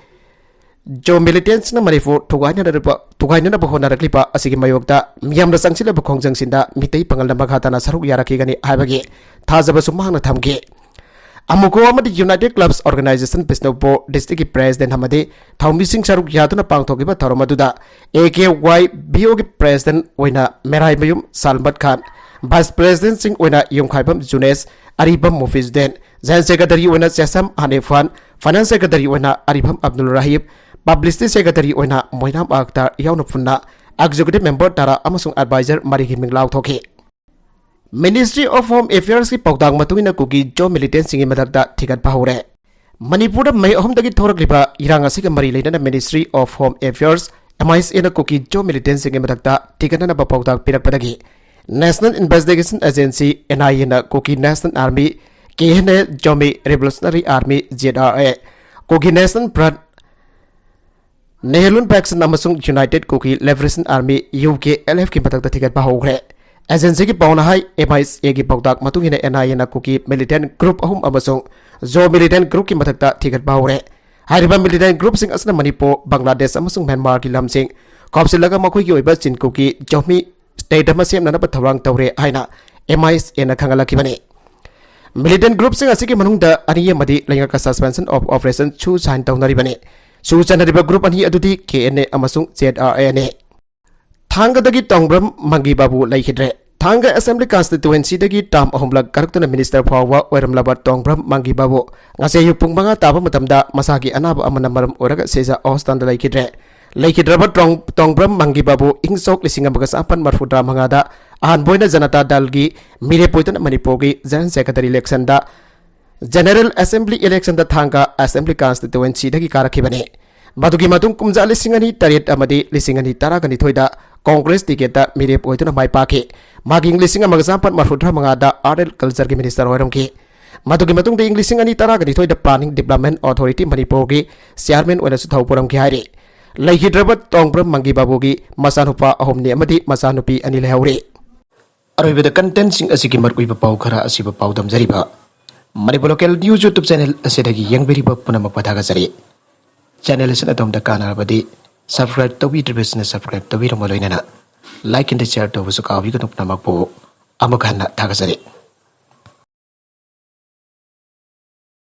ꯖꯣ militantꯁꯤꯡꯅ ꯃꯅꯤꯄꯨꯔ ꯊꯨꯒꯥꯏꯅꯅꯕ, ꯊꯨꯒꯥꯏꯅꯅꯕ ꯍꯣꯠꯅꯔꯛꯂꯤꯕ ꯑꯁꯤꯒꯤ ꯃꯥꯌꯣꯛꯇ ꯃꯤꯌꯥꯝꯅ ꯆꯪꯁꯤꯜꯂꯕ ꯈꯣꯡꯖꯪꯁꯤꯡꯗ ꯃꯤꯇꯩ ꯄꯥꯉꯜꯅ ꯃꯈꯥ ꯇꯥꯅ ꯁꯔꯨꯛ ꯌꯥꯔꯛꯈꯤꯒꯅꯤ ꯍꯥꯏꯕꯒꯤ ꯊꯥꯖꯕꯁꯨ ꯃꯍꯥꯛꯅ ꯊꯝꯈꯤ꯫ ꯑꯃꯨꯀꯣ ꯑꯃꯗꯤ United Clubs Organization Bishnupur districtꯀꯤ president ꯑꯃꯗꯤ ꯊꯧꯃꯤꯁꯤꯡ ꯁꯔꯨꯛ ꯌꯥꯗꯨꯅ ꯄꯥꯡꯊꯣꯛꯈꯤꯕ ꯊꯧꯔꯝ ꯑꯗꯨꯗ A K Y V Oꯒꯤ president ꯑꯣꯏꯅ ꯃꯦꯔꯥꯏꯃꯌꯨꯝ ꯁꯥꯜꯃꯠ ꯈꯥꯟ, vice presidentꯁꯤꯡ ꯑꯣꯏꯅ ꯌꯨꯝꯈꯥꯏꯕꯝ ꯖꯨꯅꯦꯁ, ꯑꯔꯤꯕꯝ ꯃꯨꯐꯤꯖꯨꯗꯦꯟ, general secretary ꯑꯣꯏꯅ ꯆꯦꯁꯝ ꯍꯅꯤꯐꯥꯟ, finance secretary ꯑꯣꯏꯅ ꯑꯔꯤꯕꯝ ꯑꯕꯗꯨꯜ ꯔꯍꯤꯝ, publicity secretary ꯑꯣꯏꯅ ꯃꯣꯏꯅꯥꯝ ꯑꯈꯇꯔ ꯌꯥꯎꯅ ꯄꯨꯟꯅ executive member ꯇꯔꯥ ꯑꯃꯁꯨꯡ advisor ꯃꯔꯤꯒꯤ ꯃꯤꯡ ꯂꯥꯎꯊꯣꯛꯈꯤ꯫ Ministry of Home Affairsꯀꯤ ꯄꯥꯎꯇꯥꯛ ꯃꯇꯨꯡ ꯏꯟꯅ ꯀꯨꯀꯤ ꯖꯣ militantꯁꯤꯡꯒꯤ ꯃꯊꯛꯇ ꯊꯤꯒꯠꯄ ꯍꯧꯔꯦ꯫ ꯃꯅꯤꯄꯨꯔꯗ ꯃꯦ ꯑꯍꯨꯝꯗꯒꯤ ꯊꯣꯔꯛꯂꯤꯕ ꯏꯔꯥꯡ ꯑꯁꯤꯒ ꯃꯔꯤ ꯂꯩꯅꯅ Ministry of Home Affairs, M I S A, ꯅ ꯀꯨꯀꯤ ꯖꯣ militantꯁꯤꯡꯒꯤ ꯃꯊꯛꯇ ꯊꯤꯒꯠꯅꯅꯕ ꯄꯥꯎꯇꯥꯛ ꯄꯤꯔꯛꯄꯗꯒꯤ National Investigation Agency, N I A, ꯅ ꯀꯨꯀꯤ National Army, K N A, Zomi Revolutionary Army, Z R A, Kuki National Front, Nehru Faction ꯑꯃꯁꯨꯡ United Kuki Liberation Army, U K L F ꯀꯤ ꯃꯊꯛꯇ ꯊꯤꯒꯠꯄ ꯍꯧꯈ꯭ꯔꯦ꯫ Agencyꯒꯤ ꯄꯥꯎꯅ ꯍꯥꯏ, M I S A ꯒꯤ ꯄꯥꯎꯇꯥꯛ ꯃꯇꯨꯡ ꯏꯟꯅ N I A ꯅ ꯀꯨꯀꯤ militant group ꯑꯍꯨꯝ ꯑꯃꯁꯨꯡ ꯖꯣ militant groupꯀꯤ ꯃꯊꯛꯇ ꯊꯤꯒꯠꯄ ꯍꯧꯔꯦ꯫ ꯍꯥꯏꯔꯤꯕ militant groupꯁꯤꯡ ꯑꯁꯤꯅ ꯃꯅꯤꯄꯨꯔ, ꯕꯪꯒ꯭ꯂꯥꯗꯦꯁ ꯑꯃꯁꯨꯡ ꯃ꯭ꯌꯥꯟꯃꯥꯔꯒꯤ ꯂꯝꯁꯤꯡ ꯀꯥꯞꯁꯤꯜꯂꯒ ꯃꯈꯣꯏꯒꯤ ꯑꯣꯏꯕ ꯆꯤꯟ ꯀꯨꯀꯤ ꯖꯣꯃꯤ state ꯑꯃ ꯁꯦꯝꯅꯅꯕ ꯊꯧꯔꯥꯡ ꯇꯧꯔꯦ ꯍꯥꯏꯅ M I S A ꯅ ꯈꯪꯍꯜꯂꯛꯈꯤꯕꯅꯤ꯫ Militant groupꯁꯤꯡ ꯑꯁꯤꯒꯤ ꯃꯅꯨꯡꯗ ꯑꯅꯤ ꯑꯃꯗꯤ ꯂꯩꯉꯥꯛꯀ Suspension of Operation ꯁꯨ sign ꯇꯧꯅꯔꯤꯕꯅꯤ꯫ ꯁꯨ ꯆꯟꯅꯔꯤꯕ group ꯑꯅꯤ ꯑꯗꯨꯗꯤ K N A ꯑꯃꯁꯨꯡ Z R A ꯅꯤ꯫ ꯊꯥꯡꯒꯗꯒꯤ ꯇꯣꯡꯕ꯭ꯔꯝ ꯃꯪꯒꯤ ꯕꯥꯕꯨ ꯂꯩꯈꯤꯗ꯭ꯔꯦ꯫ ꯊꯥꯡꯒ Assembly Constituencyꯗꯒꯤ term ꯑꯍꯨꯝꯂꯛ ꯀꯥꯔꯛꯇꯨꯅ minister ꯐꯥꯎꯕ ꯑꯣꯏꯔꯝꯂꯕ ꯇꯣꯡꯕ꯭ꯔꯝ ꯃꯪꯒꯤ ꯕꯥꯕꯨ ꯉꯁꯤ ꯑꯌꯨꯛ ꯄꯨꯡ ꯃꯉꯥ ꯇꯥꯕ ꯃꯇꯝꯗ ꯃꯁꯥꯒꯤ ꯑꯅꯥꯕ ꯑꯃꯅ ꯃꯔꯝ ꯑꯣꯏꯔꯒ ꯁꯤꯖ hospitalꯗ ꯂꯩꯈꯤꯗ꯭ꯔꯦ꯫ ꯂꯩꯈꯤꯗ꯭ꯔꯕ ꯇꯣꯡ-, ꯇꯣꯡꯕ꯭ꯔꯝ ꯃꯪꯒꯤ ꯕꯥꯕꯨ ꯏꯪ ꯁꯣꯛ ꯂꯤꯁꯤꯡ ꯑꯃꯒ ꯆꯥꯃꯥꯄꯟ ꯃꯔꯤꯐꯨꯇꯔꯥ ꯃꯉꯥꯗ ꯑꯍꯥꯟꯕ ꯑꯣꯏꯅ ꯖꯅꯇꯥ ꯗꯜꯒꯤ ꯃꯤꯔꯦꯞ ꯑꯣꯏꯗꯨꯅ ꯃꯅꯤꯄꯨꯔꯒꯤ General Secretary electionꯗ, General Assembly electionꯗ ꯊꯥꯡꯒ Assembly Constituencyꯗꯒꯤ ꯀꯥꯔꯛꯈꯤꯕꯅꯤ꯫ ꯃꯗꯨꯒꯤ ꯃꯇꯨꯡ ꯀꯨꯝꯖꯥ ꯂꯤꯁꯤꯡ ꯑꯅꯤ ꯇꯔꯦꯠ ꯑꯃꯗꯤ ꯂꯤꯁꯤꯡ ꯑꯅꯤ ꯇꯔꯥꯒ ꯅꯤꯊꯣꯏꯗ Congress ticketꯇ ꯃꯤꯔꯦꯞ ꯑꯣꯏꯗꯨꯅ ꯃꯥꯏ ꯄꯥꯛꯈꯤ꯫ ꯃꯍꯥꯛ ꯏꯪ ꯂꯤꯁꯤꯡ ꯑꯃꯒ ꯆꯥꯃꯥꯄꯟ ꯃꯔꯤꯐꯨꯇꯔꯥ ꯃꯉꯥꯗ Art and Cultureꯒꯤ minister ꯑꯣꯏꯔꯝꯈꯤ꯫ ꯃꯗꯨꯒꯤ ꯃꯇꯨꯡꯗ ꯏꯪ ꯂꯤꯁꯤꯡ ꯑꯅꯤ ꯇꯔꯥꯒ ꯅꯤꯊꯣꯏꯗ Planning Development Authority ꯃꯅꯤꯄꯨꯔꯒꯤ chairman ꯑꯣꯏꯅꯁꯨ ꯊꯧ ꯄꯨꯔꯝꯈꯤ ꯍꯥꯏꯔꯤ꯫ ꯂꯩꯈꯤꯗ꯭ꯔꯕ ꯇꯣꯡꯕ꯭ꯔꯝ ꯃꯪꯒꯤ ꯕꯥꯕꯨꯒꯤ ꯃꯆꯥꯅꯨꯄꯥ ꯑꯍꯨꯝꯅꯤ ꯑꯃꯗꯤ ꯃꯆꯥꯅꯨꯄꯤ ꯑꯅꯤ ꯂꯩꯍꯧꯔꯤ꯫ ꯑꯔꯣꯏꯕꯗ contentꯁꯤꯡ ꯑꯁꯤꯒꯤ ꯃꯔꯨꯑꯣꯏꯕ ꯄꯥꯎ ꯈꯔ ꯑꯁꯤꯕꯨ ꯄꯥꯎꯗꯝꯖꯔꯤꯕ Manipur Local News YouTube channel ꯑꯁꯤꯗꯒꯤ ꯌꯦꯡꯕꯤꯔꯤꯕ ꯄꯨꯝꯅꯃꯛꯄꯨ ꯊꯥꯒꯠꯆꯔꯤ꯫ Channel ꯑꯁꯤꯅ ꯑꯗꯣꯝꯗ ꯀꯥꯟꯅꯔꯕꯗꯤ subscribe ꯇꯧꯕꯤꯗ꯭ꯔꯤꯕꯁꯤꯡꯅ subscribe ꯇꯧꯕꯤꯔꯝꯕ ꯂꯣꯏꯅꯅ like and share ꯇꯧꯕꯁꯨ ꯀꯥꯎꯕꯤꯒꯅꯨ꯫ ꯄꯨꯝꯅꯃꯛꯄꯨ ꯑꯃꯨꯛ ꯍꯟꯅ ꯊꯥꯒꯠꯆꯔꯤ꯫